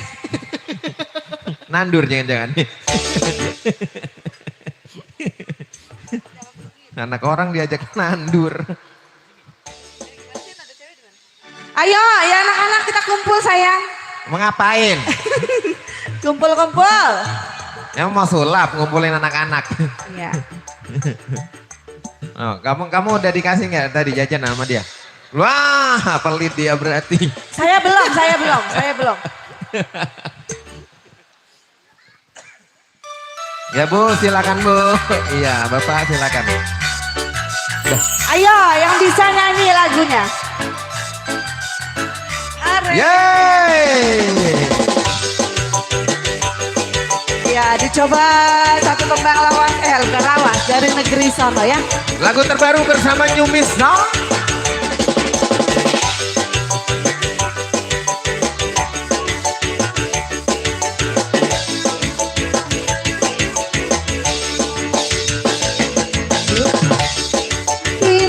S1: Nandur jangan-jangan. Anak orang diajak nandur.
S6: Ayo ya anak-anak kita kumpul sayang.
S1: Mau ngapain?
S6: Kumpul-kumpul.
S1: Yang mau sulap ngumpulin anak-anak.
S6: Iya.
S1: Oh, kamu udah dikasih nggak tadi jajan sama dia? Wah, pelit dia berarti.
S6: Saya belum.
S1: Ya Bu, silakan Bu. Iya, Bapak silakan.
S6: Ayo yang bisa nyanyi lagunya. Are.
S1: Yeay!
S6: Ya dicoba satu tembang lawas bukan lawas dari negeri sono ya.
S1: Lagu terbaru bersama New Miss No.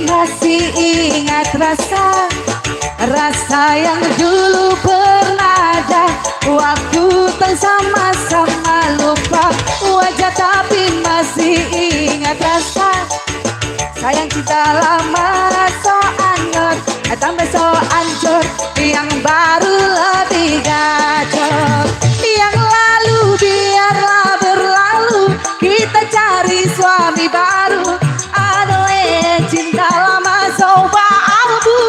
S6: Masih ingat rasa yang dulu pernah ada. Waktu tak sama-sama lupa wajah tapi masih ingat rasa. Sayang cinta lama so anyot, tambah so ancur. Yang baru lebih gacor. Yang lalu biarlah berlalu, kita cari suami baru. Aduh cinta lama soba abu.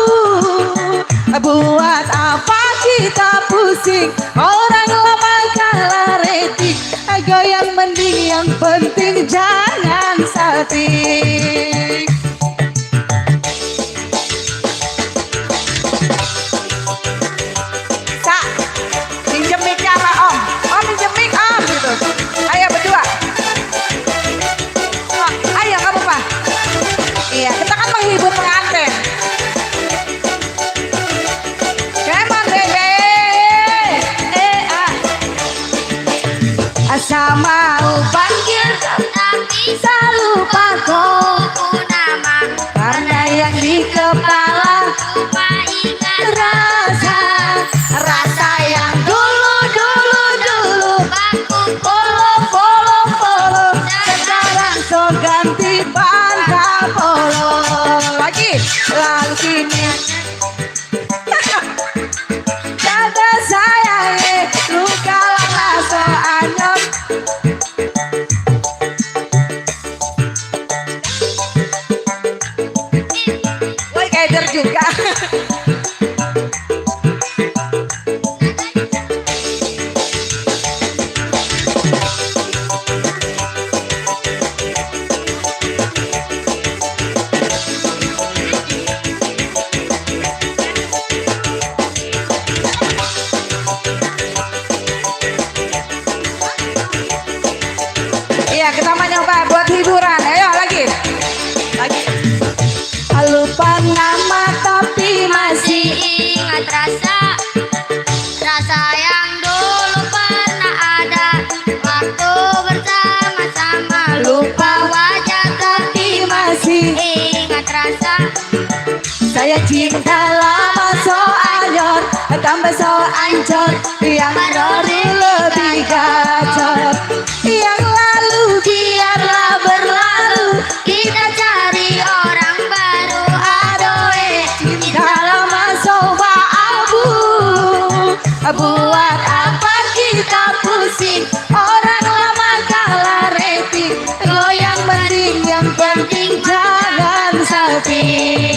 S6: Buat apa kita pusing, orang lama kalah rating. Goyang mending yang penting jangan salting. Sa, pinjem mic-nya sama Om. Om pinjem mic Om gitu. Ayo berdua. Oh, ayo kamu Pak. Iya, kita kan menghibur pengantin. Come on baby. Asa mau panggil tapi selalu pakai nama. Karena yang di kepala lupa ingat rasa yang dulu baku polo. Sekarang so ganti pangkal polo. Lagi lalu kini dada saya luka lama so anyep. Woi keder juga. Iya kita mau nyoba buat hiburan. Ayo lagi. Lupa nama tapi masih
S2: Ingat rasa yang dulu pernah ada. Waktu bersama-sama lupa wajah tapi
S6: masih
S2: ingat rasa.
S6: saya cinta lama so anyot, tambah so ancur. Yang baru lebih gacor. Yang lalu biarlah berlalu,
S2: Kita cari orang baru. Adoe
S6: cinta lama soba abu. Buat apa kita pusing, orang lama kalah rating. Goyang mending yang penting jangan salting.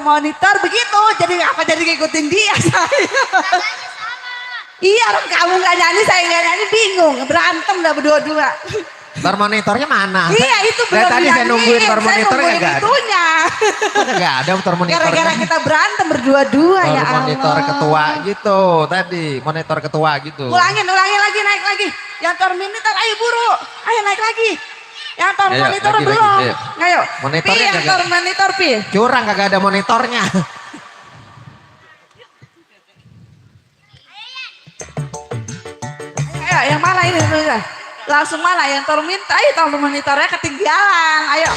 S6: monitor begitu. Jadi apa jadi ngikutin dia saya. Iya orang kamu gak nyanyi saya gak nyanyi bingung. Berantem dah berdua-dua.
S1: Tor monitornya mana?
S6: Iya itu belum
S1: Dari tadi saya nungguin tor monitornya
S6: saya
S1: nggak ada.
S6: itunya.
S1: Nggak ada tor monitornya.
S6: Gara-gara kita berantem berdua-dua
S1: Tor
S6: ya Allah.
S1: monitor ketua gitu tadi. Monitor ketua gitu.
S6: Ulangin lagi naik lagi. Yang tor monitor ayo buru. Ayo naik lagi. Yang tor
S1: Ayo,
S6: monitor
S1: lagi,
S6: belum.
S1: ayo.
S6: Ayo.
S1: Monitornya
S6: Pi yang
S1: kagak.
S6: tor monitor Pi.
S1: Curang kagak ada monitornya.
S6: Ayo yang mana ini? Langsung mana yang tor minta. Ayo tor monitornya ketinggalan. Ayo.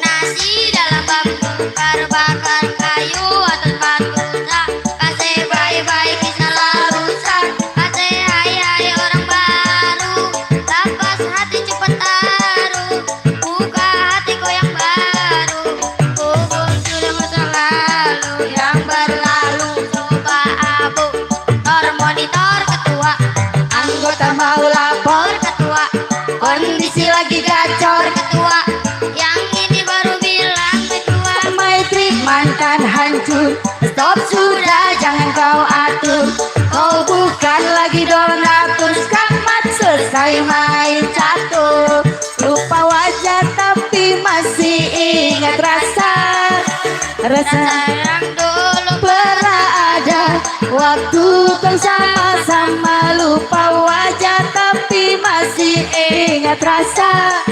S2: Nasi dalam bambu bakar kayu atas batu tak kasih baik-baik selalu sak kasih hai orang baru lapas hati cepat taruh buka hatiku yang baru hubung sudah masa lalu yang berlalu coba abu tor monitor ketua anggota mau lapor ketua kondisi lagi gacor ketua yang ini baru bilang ketua
S6: My trip mantan hancur. Stop sudah jangan kau atur. Kau bukan lagi donatur. Selamat selesai main catur. Lupa wajah tapi masih ingat rasa. Rasa
S2: yang dulu
S6: pernah ada. Waktu bersama-sama lupa wajah tapi masih ingat rasa.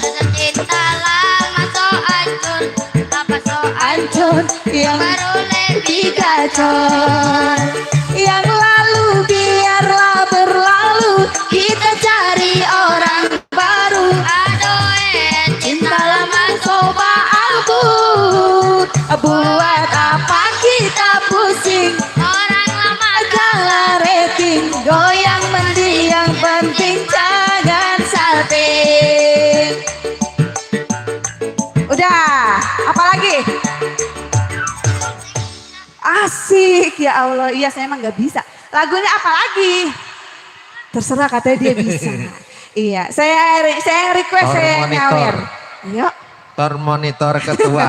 S2: rasa cinta lama so hancur apa so
S6: Hancur yang
S2: baru lebih
S6: gacor. Yang lalu biarlah berlalu. Kita cari orang baru.
S2: aduh
S6: Cinta lama coba albut. Buat apa kita pusing?
S2: orang lama
S6: Kalah rating. Goyang mendiang penting jangan salting. Udah, apa lagi? Asik ya Allah, iya saya emang gak bisa. Lagunya apa lagi? Terserah katanya dia bisa. Iya, saya request
S1: Tor
S6: saya
S1: monitor.
S6: nyawer. Yuk,
S1: Tor monitor ketua.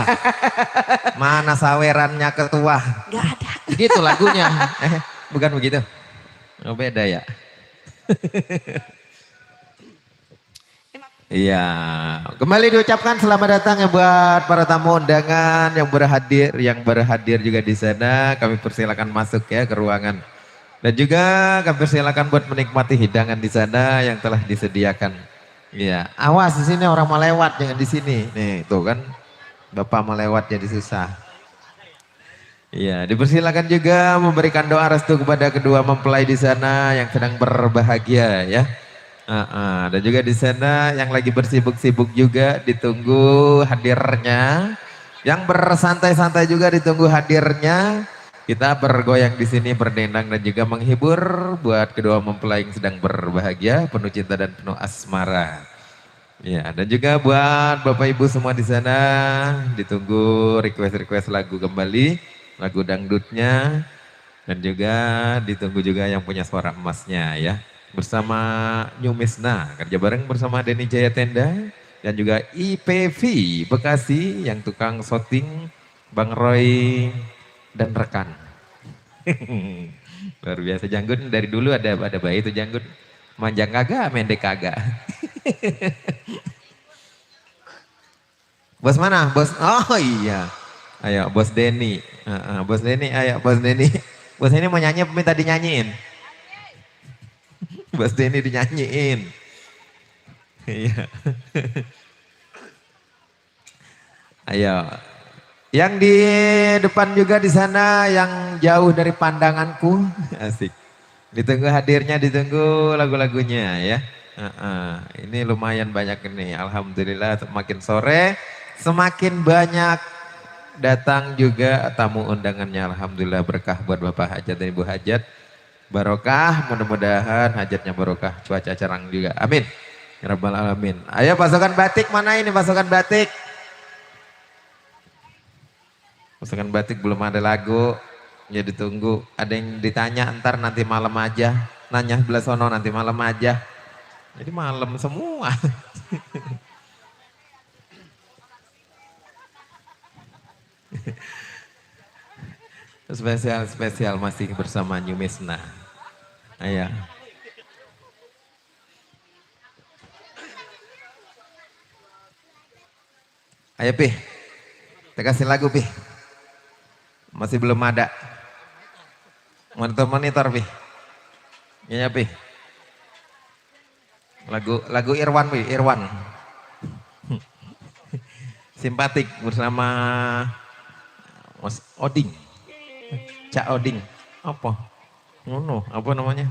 S1: Mana sawerannya ketua?
S6: gak ada.
S1: Gitu lagunya. Bukan begitu. Oh, beda ya. Iya, kembali diucapkan selamat datang ya buat para tamu undangan yang berhadir juga di sana. Kami persilakan masuk ya ke ruangan. Dan juga kami persilakan buat menikmati hidangan di sana yang telah disediakan. Iya, awas di sini orang mau lewat, jangan di sini. Nih, tuh kan Bapak mau lewat jadi susah. Iya, dipersilakan juga memberikan doa restu kepada kedua mempelai di sana yang sedang berbahagia ya. Dan juga di sana yang lagi bersibuk-sibuk juga ditunggu hadirnya. Yang bersantai-santai juga ditunggu hadirnya. Kita bergoyang di sini berdendang dan juga menghibur buat kedua mempelai yang sedang berbahagia, penuh cinta dan penuh asmara. Ya, dan juga buat Bapak Ibu semua di sana ditunggu request lagu kembali, lagu dangdutnya, dan juga ditunggu juga yang punya suara emasnya ya. Bersama New Misna, kerja bareng bersama Denny Jaya Tenda dan juga IPV Bekasi yang tukang shooting, Bang Roy dan rekan. Luar biasa Janggut dari dulu ada bayi itu Janggut. Manjang kagak, mendek kagak. Bos mana? Bos, oh iya. Ayo Bos Denny. Bos Denny, ayo Bos Denny. Bos Denny mau nyanyi apa minta dinyanyiin? Bos Denny dinyanyiin. Iya. Ayo. Yang di depan juga di sana yang jauh dari pandanganku. Asik. Ditunggu hadirnya, ditunggu lagu-lagunya ya. Ini lumayan banyak ini. Alhamdulillah semakin sore semakin banyak datang juga tamu undangannya. Alhamdulillah berkah buat Bapak Hajat dan Ibu Hajat. barokah, mudah-mudahan hajatnya barokah, cuaca cerang juga. Amin. Ya Rabbal Alamin. Ayo pasukan batik, mana ini pasukan batik? Pasukan batik belum ada lagu, ya ditunggu. Ada yang ditanya ntar nanti malam aja, nanya sebelah sono nanti malam aja. Jadi malam semua. Spesial masih bersama New Mesna. Ayo. Ayo Pi, kita kasih lagu Pi. Masih belum ada. Monitor Pi. Iya Pi. Lagu Irwan Pi, Irwan. Simpatik bersama Mas Oding. Cak Oding. Apa? Ngono, apa namanya?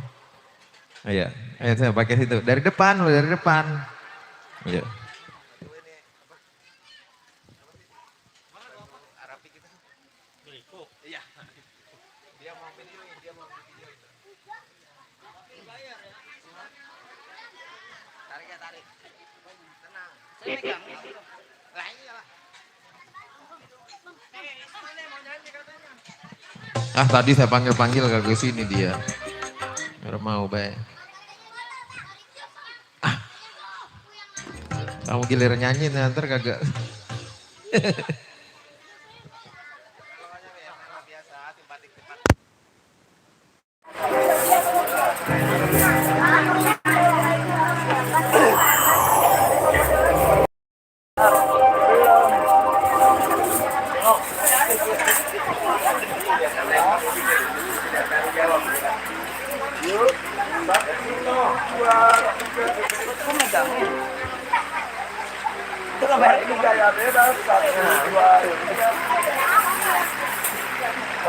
S1: Ayo, saya pakai situ. Dari depan. Ayo. Ah tadi saya panggil gak ke sini dia. Nggak mau baik. Ah, kamu giliran nyanyi nanti kagak.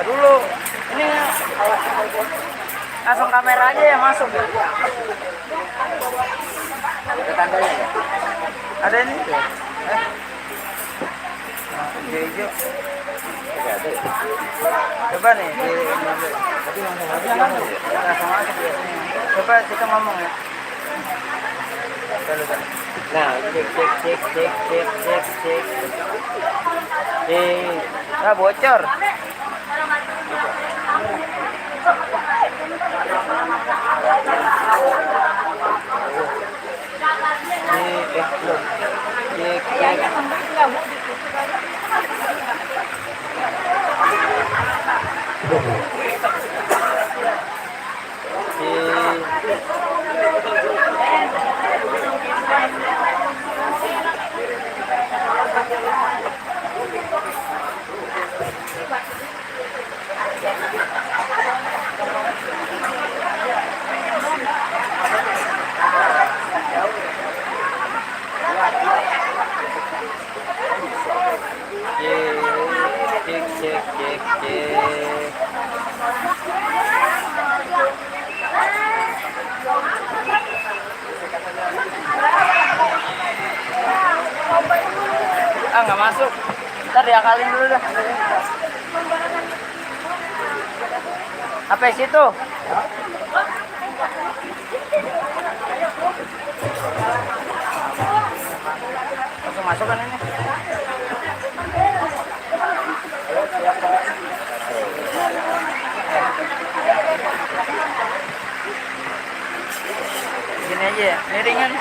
S7: Dulu ini langsung kamera aja yang masuk ya. Ada tandanya ya? Ada ini? Hijau. Coba nih langsung masuk biasanya. Coba kita ngomong ya. Nah, cek. Nah, bocor. Ah, nggak masuk. Ntar diakalin dulu dah. Apa situ? Langsung masuk kan ini? Gini aja ya, miringan.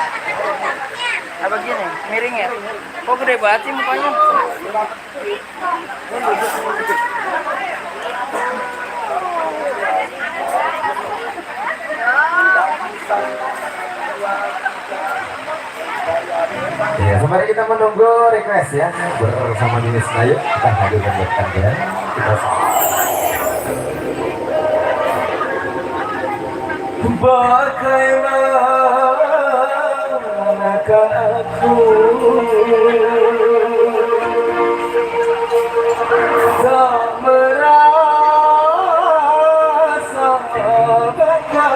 S7: Apa gini? Miring ya? Kok gede banget sih mukanya?
S1: Ya, sembari kita menunggu request ya bersama Ninis Nayu kita hadirkan buat kalian. Kita
S5: bagaimanakah aku tak merasa bangga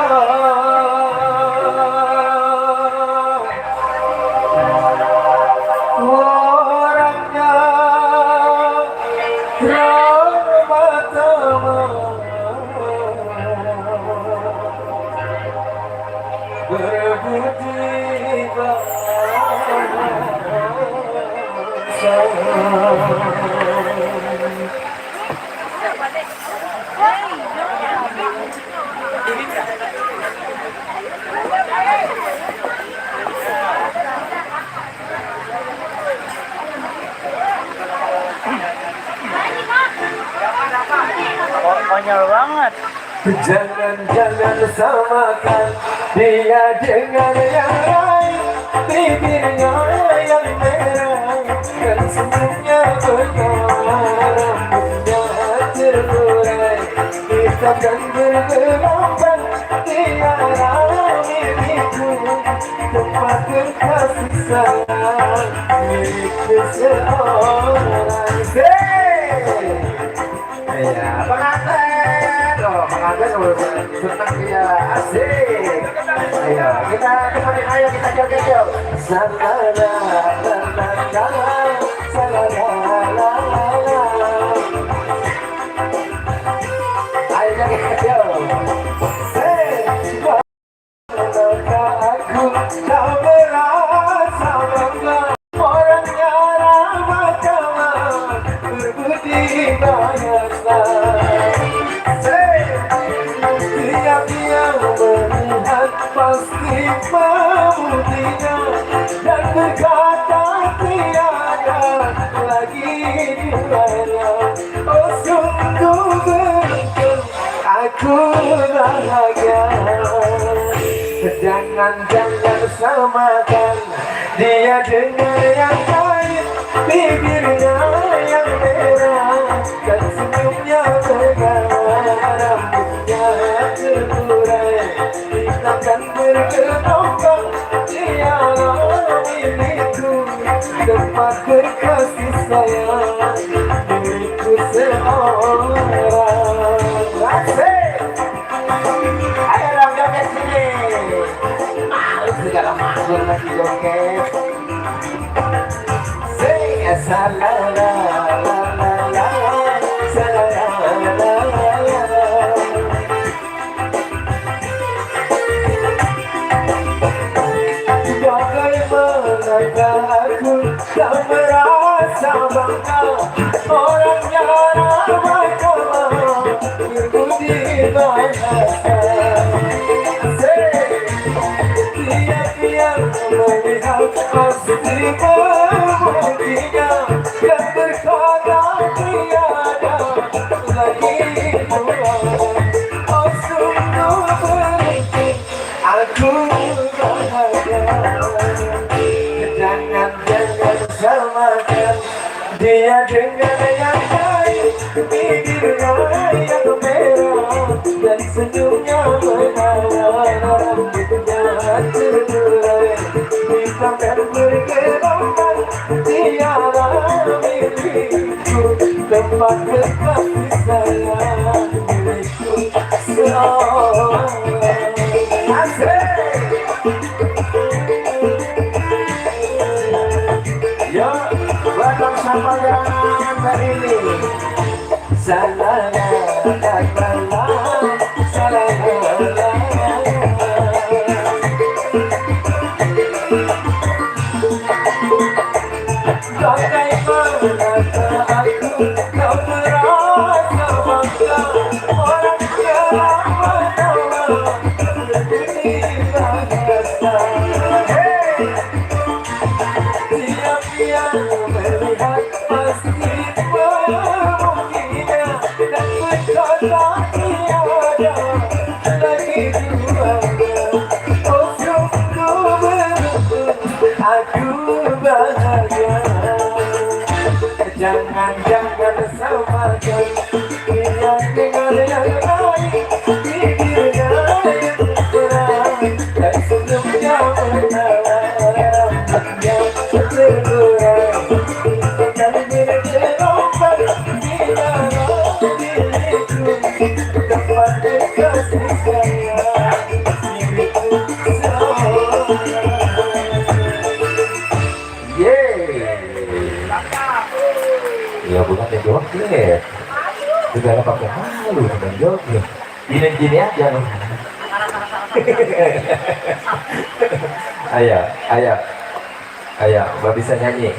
S5: orangnya pertama
S7: Konyol banget.
S5: Jangan samakan dia dengan yang lain. Bibirnya yang merah dan senyumnya berkarat, rambutnya terurai, kita kan bergelombang di alam milikku, tempat berkasih sayang milik seorang. Ya, pengantin, pengantin senang dia, asik. Ayo, kita temenin, ayo kita joget yuk. Salala, salala. Ayo joget yuk. Aku tak merasa bangga, orangnya ramah tamah, berbudi bahasa. Tiap yang melihat pasti memutinya dan berkata tiada lagi duanya. Oh sungguh beruntung aku bahagia. Jangan samakan dia dengan yang lain. Bibirnya yang merah dan senyumnya berkarat, rambutnya terurai, kita kan bergelombang di alam milikku, tempat berkasih sayang milikku seorang. Asik. Ayo dong joget sini. Segala makhluk lagi joget. Say salala, bagaimana aku tak merasa bangga, orangnya ramah tamah, berbudi bahasa. Tiap yang melihat pasti memutinya dan berkata tiada lagi duanya. Oh sungguh beruntung aku bahagia. Jangan samakan dia dengan yang lain. Bibirnya yang merah dan senyumnya berkarat, rambutnya terurai, kita kan bergelombang di alam milikku, tempat berkasih sayang milikku seorang. Asik. Yo, batang sama jangan hari ini. Salala, salala. Bagaimana aku tak merasa bangga, orangnya ramah tamah, berbudi bahasa. Tiap yang melihat pasti memutinya dan berkata tiada lagi duanya. Oh sungguh beruntung aku bahagia. Jangan samakan dia dengan yang lain. Bibirnya yang merah dan senyumnya berkarat, rambutnya terurai, kita kan bergelombang di alam milikku, tempat berkasih sayang milikku seorang. Ya bukan yang joget, segala pakai malu dengan joget, gini-gini aja. Ayo, ayo, ayo, Mbak bisa nyanyi.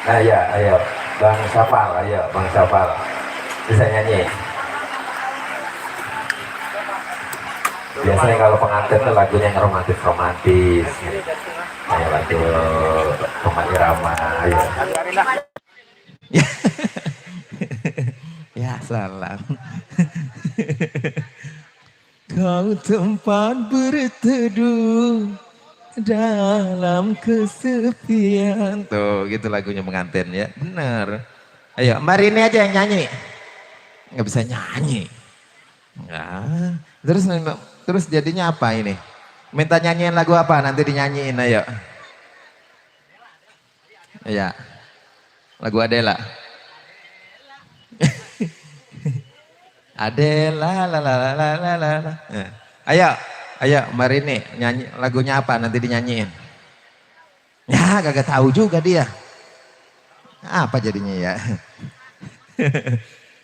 S5: Ayo, ayo, Bang Sapal, ayo, Bang Sapal, bisa nyanyi. Biasanya kalau pengantin tuh lagunya yang romantis. Ayo lagu Roma Irama, ayo.
S1: Ya salam. Kau tempat berteduh dalam kesepian. Tuh gitu lagunya pengantin ya. Bener. Ayo Mbak Rini aja yang nyanyi. Nggak bisa nyanyi. Nah, terus jadinya apa ini? Minta nyanyiin lagu apa? Nanti dinyanyiin ayo. Iya. Lagu Adela. Adela la la la la la la. Ayo Mbak Rini nyanyi lagunya apa? Nanti dinyanyiin. Ya gak tahu juga dia. Apa jadinya ya?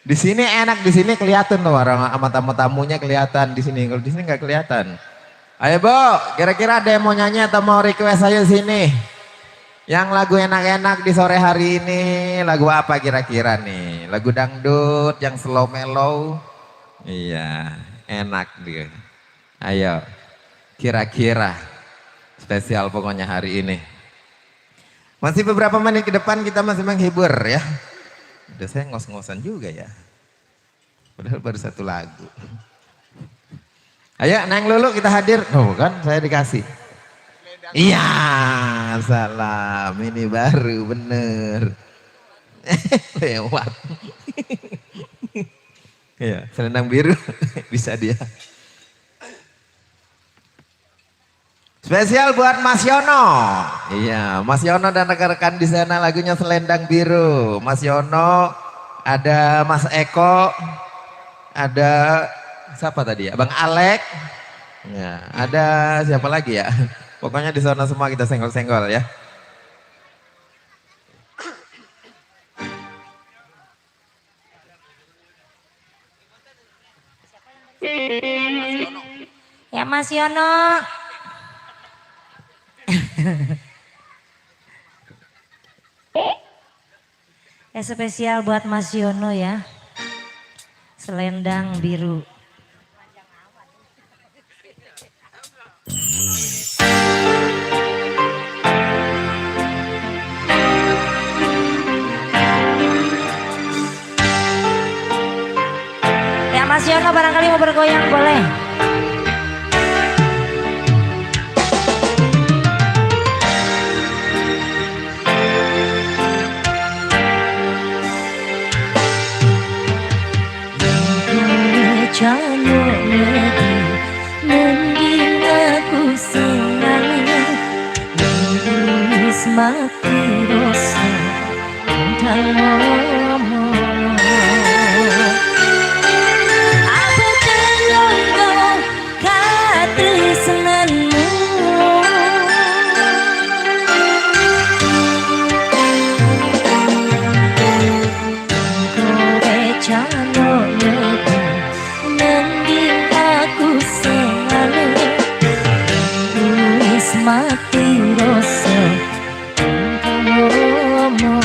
S1: Di sini enak, di sini kelihatan loh orang sama tamu-tamunya kelihatan di sini. Kalau di sini nggak kelihatan. Ayo Bu, kira-kira ada yang mau nyanyi atau mau request aja sini? Yang lagu enak-enak di sore hari ini lagu apa kira-kira nih? Lagu dangdut yang slow mellow? Iya, enak dia. Ayo, kira-kira spesial pokoknya hari ini. Masih beberapa menit ke depan kita masih menghibur ya. Udah saya ngos-ngosan juga ya. Padahal baru satu lagu. Ayo Neng Lulu kita hadir. Oh kan saya dikasih. Iya salam. Ini baru bener. Lewat. Iya selendang biru bisa dia. Spesial buat Mas Yono. Iya, Mas Yono dan rekan-rekan di sana lagunya Selendang Biru. Mas Yono, ada Mas Eko, ada siapa tadi ya? Bang Alek. Ya, ada siapa lagi ya? Pokoknya di sana semua kita senggol-senggol ya.
S3: Ya Mas Yono. Ya spesial buat Mas Yono ya. Selendang Biru. Ya Mas Yono barangkali mau bergoyang boleh. Jangan mending aku senang menulis mati rasa tentang ngomong apa terlalu kata senangmu kau jangan mati rasa ngomong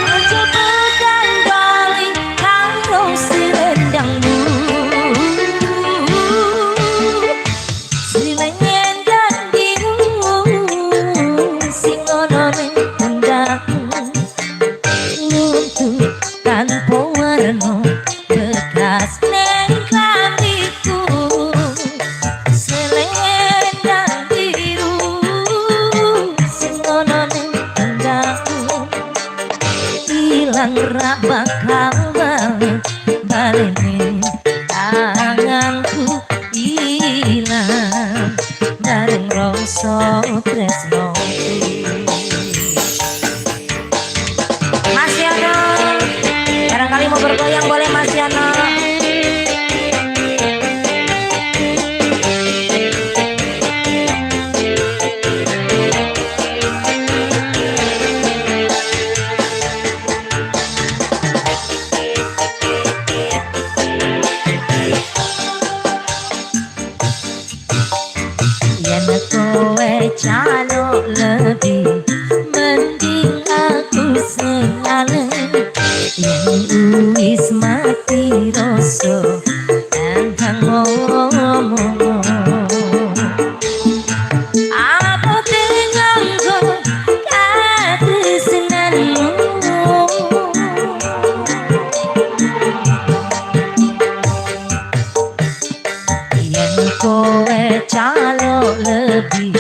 S3: aja bukan balik karo selendangmu selendang biru sing ono ning pundakmu luntur tanpa warna bekas ning klambiku selendang biru sing ono ning pundakmu ilang ra bakal baleni tanganku ilang bareng rasa tresno Mas Yono barangkali mau bergoyang boleh Mas Yono. calo lebih mending aku selalu yang wis mati rasa entang ngomong apa dengan kau ketresnanmu yang kowe calo lebih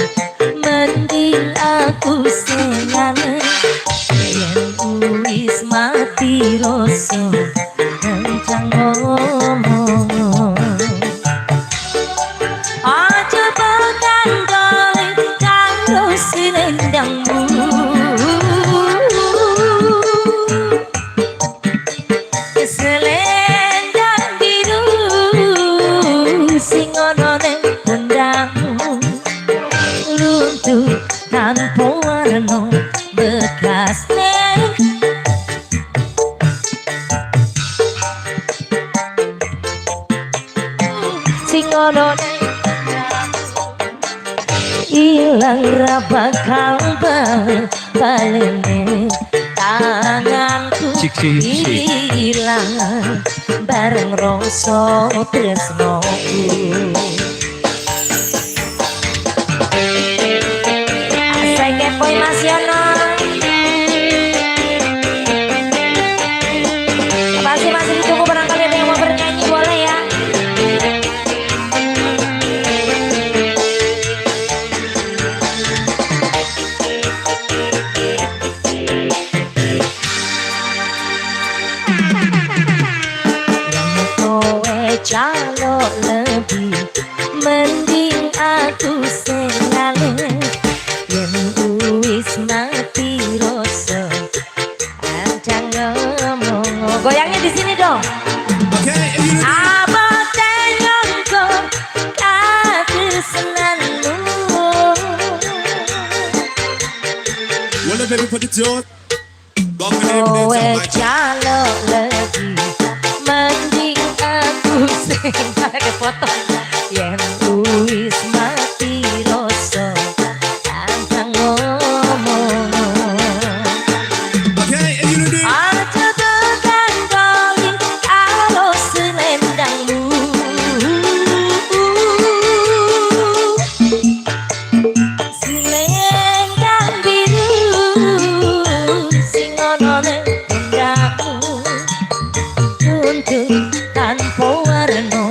S3: mending aku selalu yang wis mati rasa entang ngomong aja bahkan golek karo selendangmu selendang biru sing ono ning pundakmu luntur tanpa warna bekas ning sing ono ning ilang ra bakal balene tanganku hilang bareng rasa tresnoku asai kepoy Mas Yono masih ditunggu barangkali ada yang mau bernyanyi boleh ya. Calo lebih mending aku selalu yang wis mati rasa ancang ngomong goyangnya di sini dong apa tenyongko ketresnanmu kowe calo lebih mending aku ada foto yang wis mati rasa tantang ngomong aja tekan kali kalau selendangmu selendang biru sing ono ning pundakmu luntur tanpa warna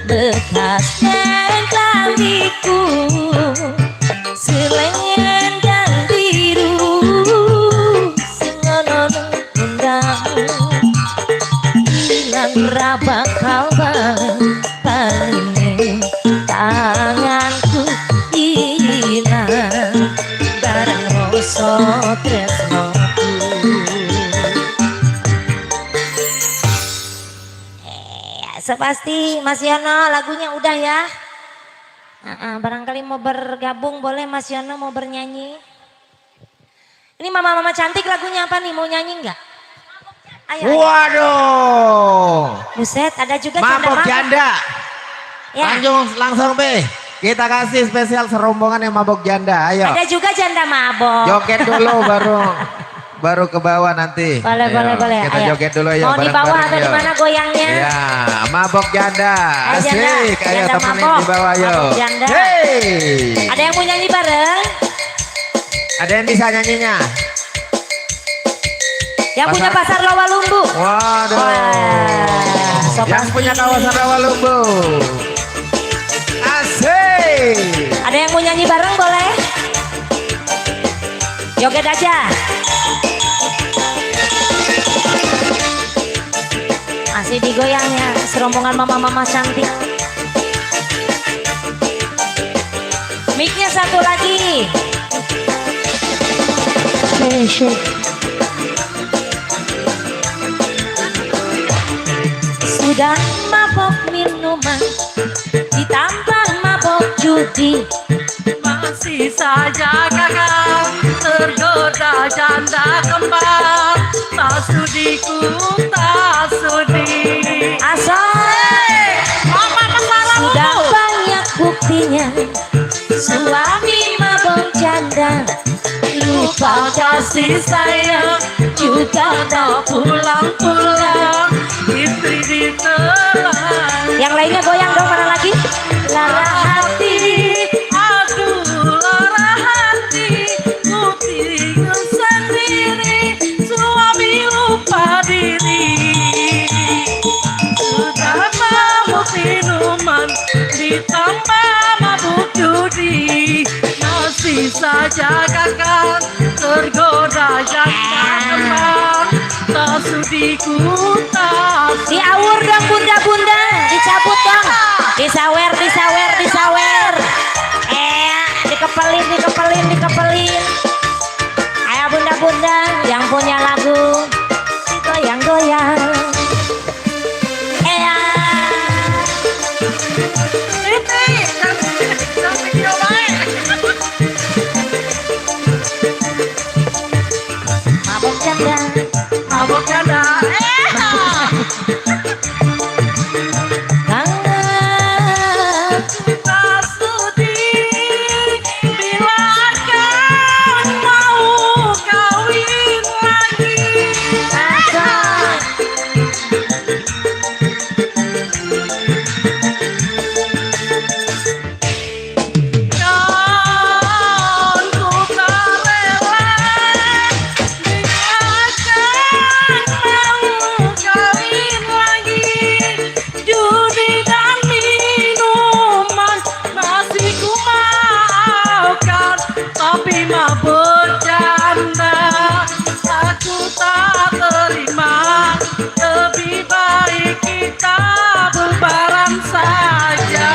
S3: bekas ning klambiku selendang biru sing ono ning pundakmu ilang ra bakal balene tanganku ilang bareng rasa tresnoku sepasti Mas Yono lagunya udah ya. Barangkali mau bergabung boleh Mas Yono mau bernyanyi. Ini mama-mama cantik lagunya apa nih mau nyanyi nggak? Ayo.
S1: Waduh.
S3: Buset ada juga
S1: Mabok janda.
S3: Ya.
S1: Langsung be. Kita kasih spesial serombongan yang mabok janda. Ayo.
S3: Ada juga janda mabok.
S1: Joget dulu baru ke bawah nanti.
S3: Boleh,
S1: Ayo,
S3: boleh.
S1: Kita
S3: Ayo.
S1: joget dulu ya.
S3: Mau di bawah atau di mana goyangnya?
S1: Iya, mabok janda.
S3: Ayo, janda.
S1: Asik. Ayo
S3: Janda
S1: temenin
S3: mabok.
S1: di bawah ayo.
S3: Mabok janda.
S1: Hey.
S3: Ada yang mau nyanyi bareng?
S1: Ada yang bisa nyanyinya?
S3: Yang punya pasar Lawalumbu.
S1: Waduh.
S3: Wah,
S1: yang punya kawasan Rawalumbu. Asik.
S3: Ada yang mau nyanyi bareng boleh? Joget aja. Masih digoyang ya serombongan mama-mama cantik. Mic-nya satu lagi. Sudah mabok minuman, ditambah mabok judi,
S4: Masih saja gagal tergoda janda kembar. Tak sudi ku, tak sudi.
S3: asal
S4: Mama kesalahan
S3: sudah
S4: lu.
S3: banyak buktinya suami mabok bunda.
S4: Lupa kasih sayang juga tak pulang-pulang, istri ditelan.
S3: Yang lainnya goyang dong, mana lagi? Lara hati.
S4: Aduh lara hati, ku tinggal sendiri, suami lupa diri. Sudah mabuk minuman, ditambah mabuk judi, masih saja kakak tergoda janda kembang. Tak sudi ku tak sudi.
S3: Diawur dong bunda-bunda, dicabut dong. Disawer, disawer, disawer. Dikepelin. Ayo bunda-bunda yang punya lagu goyang-goyang. Mabok janda.
S4: Mabok janda. Tak sudi bila akan mau kawin lagi. Dan ku tak rela bila akan mau kawin lagi. Judi dan minuman masih ku maafkan, tapi mabuk janda aku tak terima. Lebih baik kita bubaran saja.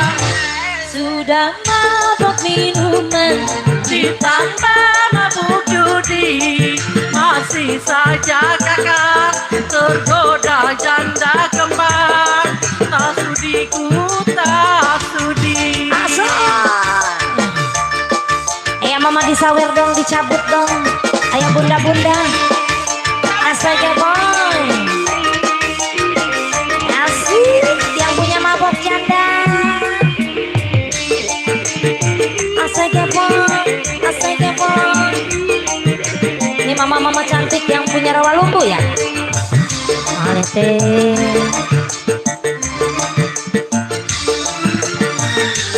S3: Sudah mabok minuman,
S4: Ditambah mabuk judi, masih saja kakak tergoda janda kembang. Tak sudi ku tak sudi.
S3: ayo mama disawer dong, dicabut dong. Ayo bunda-bunda, astaga boy. Asik, yang punya mabok janda. Astaga boy, astaga boy. Ini mama-mama cantik yang punya rawa lumbu ya. Alete.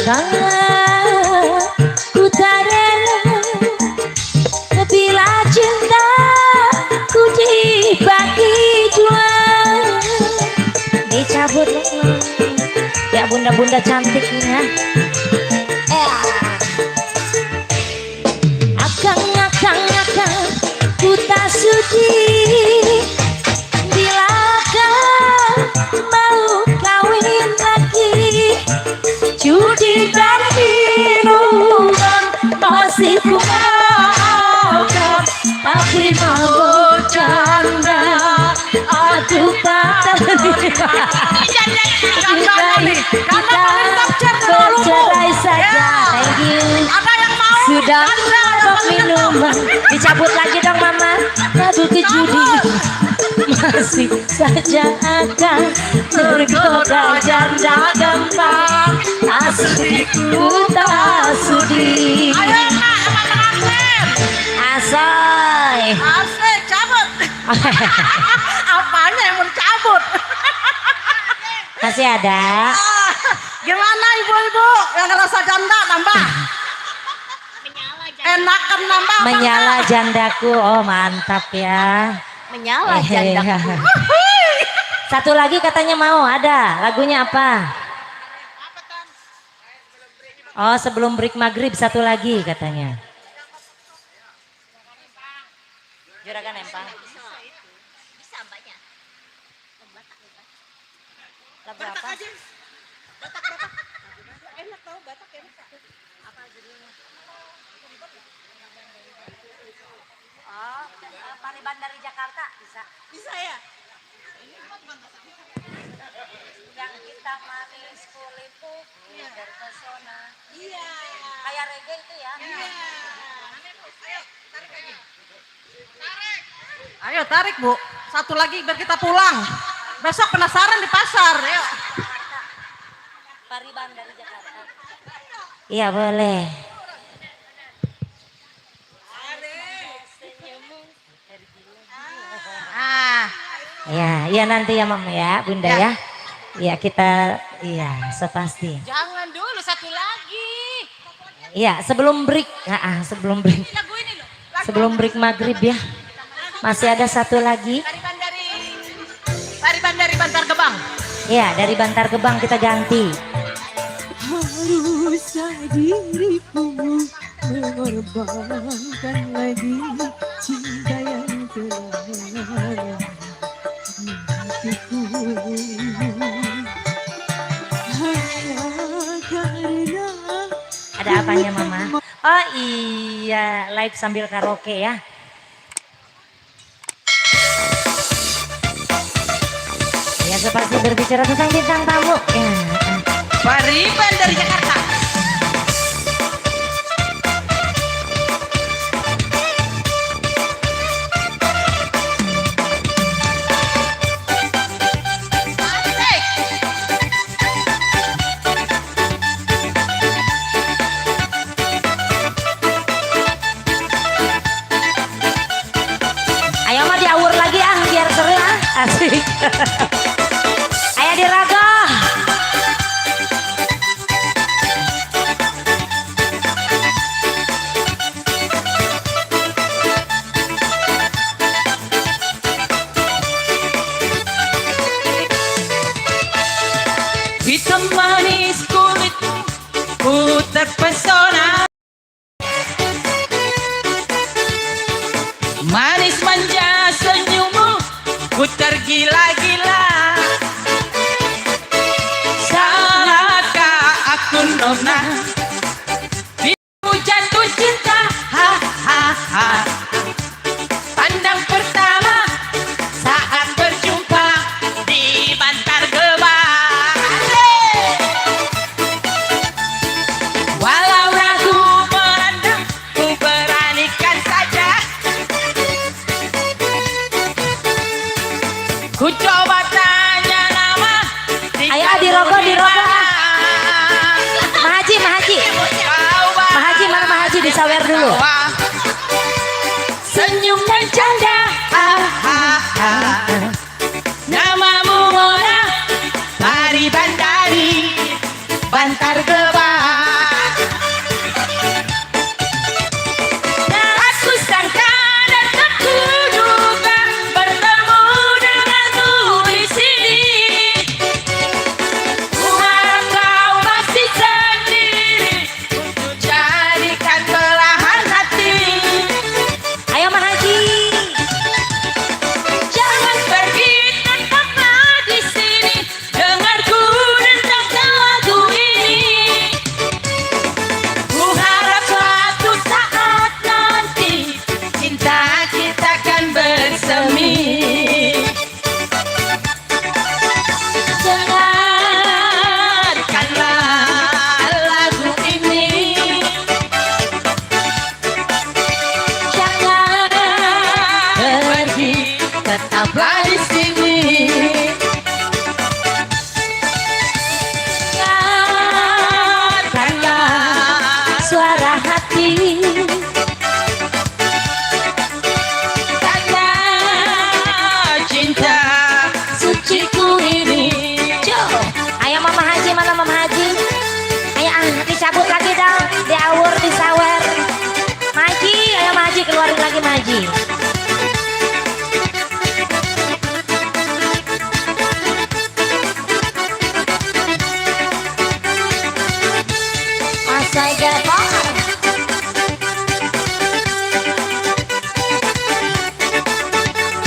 S3: Karena ku tak rela bila cinta ku dibagi dua. Dicabut ya bunda-bunda cantiknya. Akang ku tak sudi bila kau mau kawin lagi. Judi dan minuman masih ku maafkan, tapi mabuk janda aku tak terima. Kita bercerai saja. Thank you. Sudah mabuk minuman, dicabut lagi dong mama. Mabuk ke judi masih saja akan tergoda janda kembang. Asli ku tak sudi. Asoy.
S4: Asik, cabut. Apanya yang mencabut?
S3: Masih ada.
S4: Gimana ibu-ibu yang ngerasa janda nambah? Enakan nambah apa
S3: Menyala
S4: enggak?
S3: jandaku. Oh mantap ya.
S2: Menyala jandaku.
S3: Satu lagi katanya mau, ada. Lagunya apa? Oh sebelum break maghrib satu lagi katanya. Juragan Empang.
S2: Bisa mbaknya.
S3: Lagu apa? Oh, Pariban dari Jakarta bisa.
S6: Bisa ya?
S3: Yang kita manis kulipu dari pesona.
S6: Iya.
S3: Kayak reggae itu ya.
S4: Ayo tarik bu, satu lagi biar kita pulang. Besok penasaran di pasar. Yuk.
S3: Pariban dari Jakarta. Iya boleh. iya nanti ya Mama ya, Bunda ya. Iya kita, iya sepasti.
S4: Jangan dulu satu lagi.
S3: Iya sebelum break, sebelum break.
S4: Lagu ini loh. Lagu
S3: Sebelum break maghrib ya. Masih ada satu lagi.
S4: Tariban dari Bantar Gebang.
S3: Iya dari Bantar Gebang kita ganti.
S6: Haruslah diriku mengorbankan lagi cinta yang telah hatiku. Hanya karena
S3: Ada apanya Mama? Oh iya live sambil karaoke ya. Ya seperti berbicara tentang bintang tamu. Ya.
S4: Tariban dari Jakarta.
S3: Ayo mah diawur lagi biar seru asik. Ayo diraga.
S7: Hitam manis kulitmu, ku terpesona. Manis manja senyummu, ku tergila-gila. Salahkah aku nona? Biarmu jatuh cinta, ha ha ha. Pandang pertama saat berjumpa di Bantar Gebang. Walau ragu melanda, ku beranikan saja. Ku coba tanya nama.
S3: Ayo dirogo dirogo. Mahaji Mahaji. Mahaji mana Mahaji disawer dulu.
S7: Senyum dan canda, namamu Mona, Tariban dari Bantar Gebang. Aku sangka dan tak kuduga bertemu denganmu di sini. Ku harap kau masih sendiri untuk jadikan belahan hati.
S3: Ayo Mahaji.
S7: Jangan pergi, tetaplah di sini. Dengarku tentang lagu ini. Ku harap suatu saat nanti cinta kita kan bersemi. Dengarkanlah lagu ini. Jangan pergi, tetaplah di sini. Dengarkanlah
S3: Suara hati.
S7: tanda cinta suciku ini.
S3: Jo. Ayo Mama Haji mana Mama Haji. Ayo dicabut lagi dong. Diawur disawer. Maji, ayo Maji keluarin lagi Maji. Masai gepok.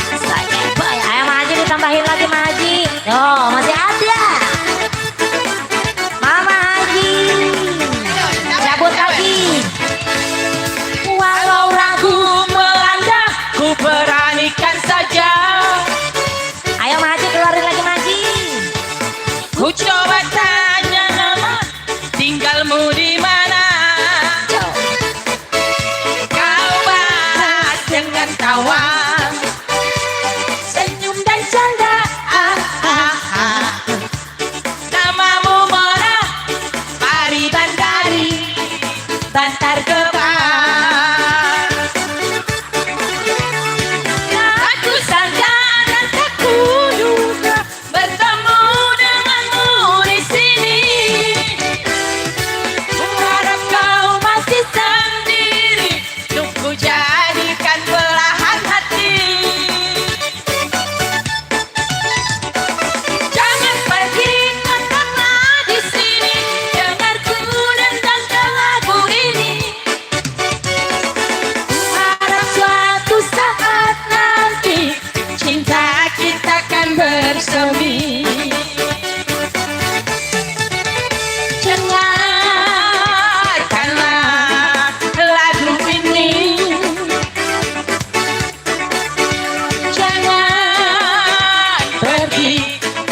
S3: Masai gepok. Ayo Maji ditambahin lagi Maji. Oh masih ada. Mama Haji. Cabut lagi.
S7: Walau ragu melanda,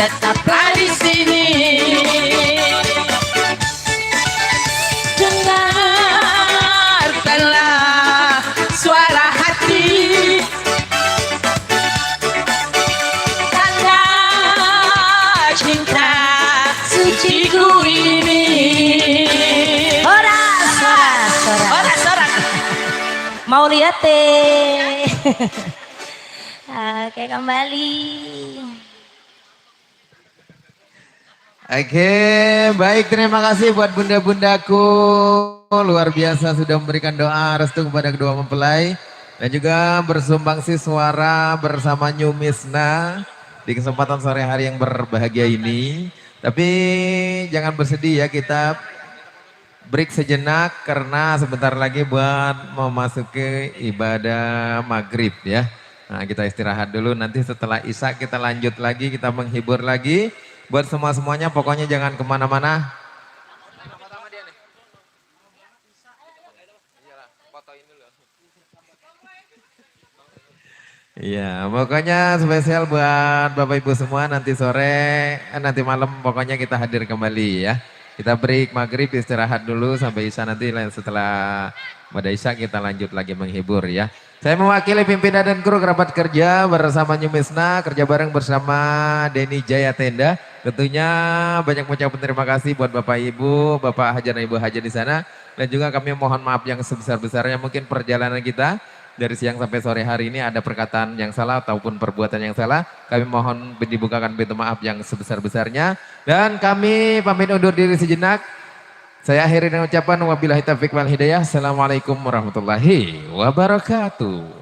S6: tetaplah di sini. Dengarkanlah suara hati, tanda cinta suciku ini.
S3: Sorak. Mau lihat teh. Oke, kembali.
S1: Oke, baik, terima kasih buat bunda-bundaku. Luar biasa sudah memberikan doa restu kepada kedua mempelai. Dan juga bersumbangsi suara bersama Nyumisna di kesempatan sore hari yang berbahagia ini. Tapi jangan bersedih ya, kita break sejenak karena sebentar lagi buat memasuki ibadah maghrib ya. Nah, kita istirahat dulu, nanti setelah Isya kita lanjut lagi, kita menghibur lagi. Buat semuanya pokoknya jangan kemana-mana. Iya, pokoknya spesial buat Bapak Ibu semua nanti sore, nanti malam pokoknya kita hadir kembali ya. Kita break maghrib, istirahat dulu sampai Isya, nanti setelah pada Isya kita lanjut lagi menghibur ya. Saya mewakili pimpinan dan kru kerabat kerja bersama Nyumisna, kerja bareng bersama Denny Jaya Tenda. Tentunya banyak mengucapkan terima kasih buat Bapak Ibu, Bapak Haja dan Ibu Haja di sana. Dan juga kami mohon maaf yang sebesar-besarnya, mungkin perjalanan kita dari siang sampai sore hari ini ada perkataan yang salah ataupun perbuatan yang salah. Kami mohon dibukakan pintu maaf yang sebesar-besarnya. Dan kami pamit undur diri sejenak. Saya akhiri dengan ucapan wabillahi taufiq wal hidayah. Assalamualaikum warahmatullahi wabarakatuh.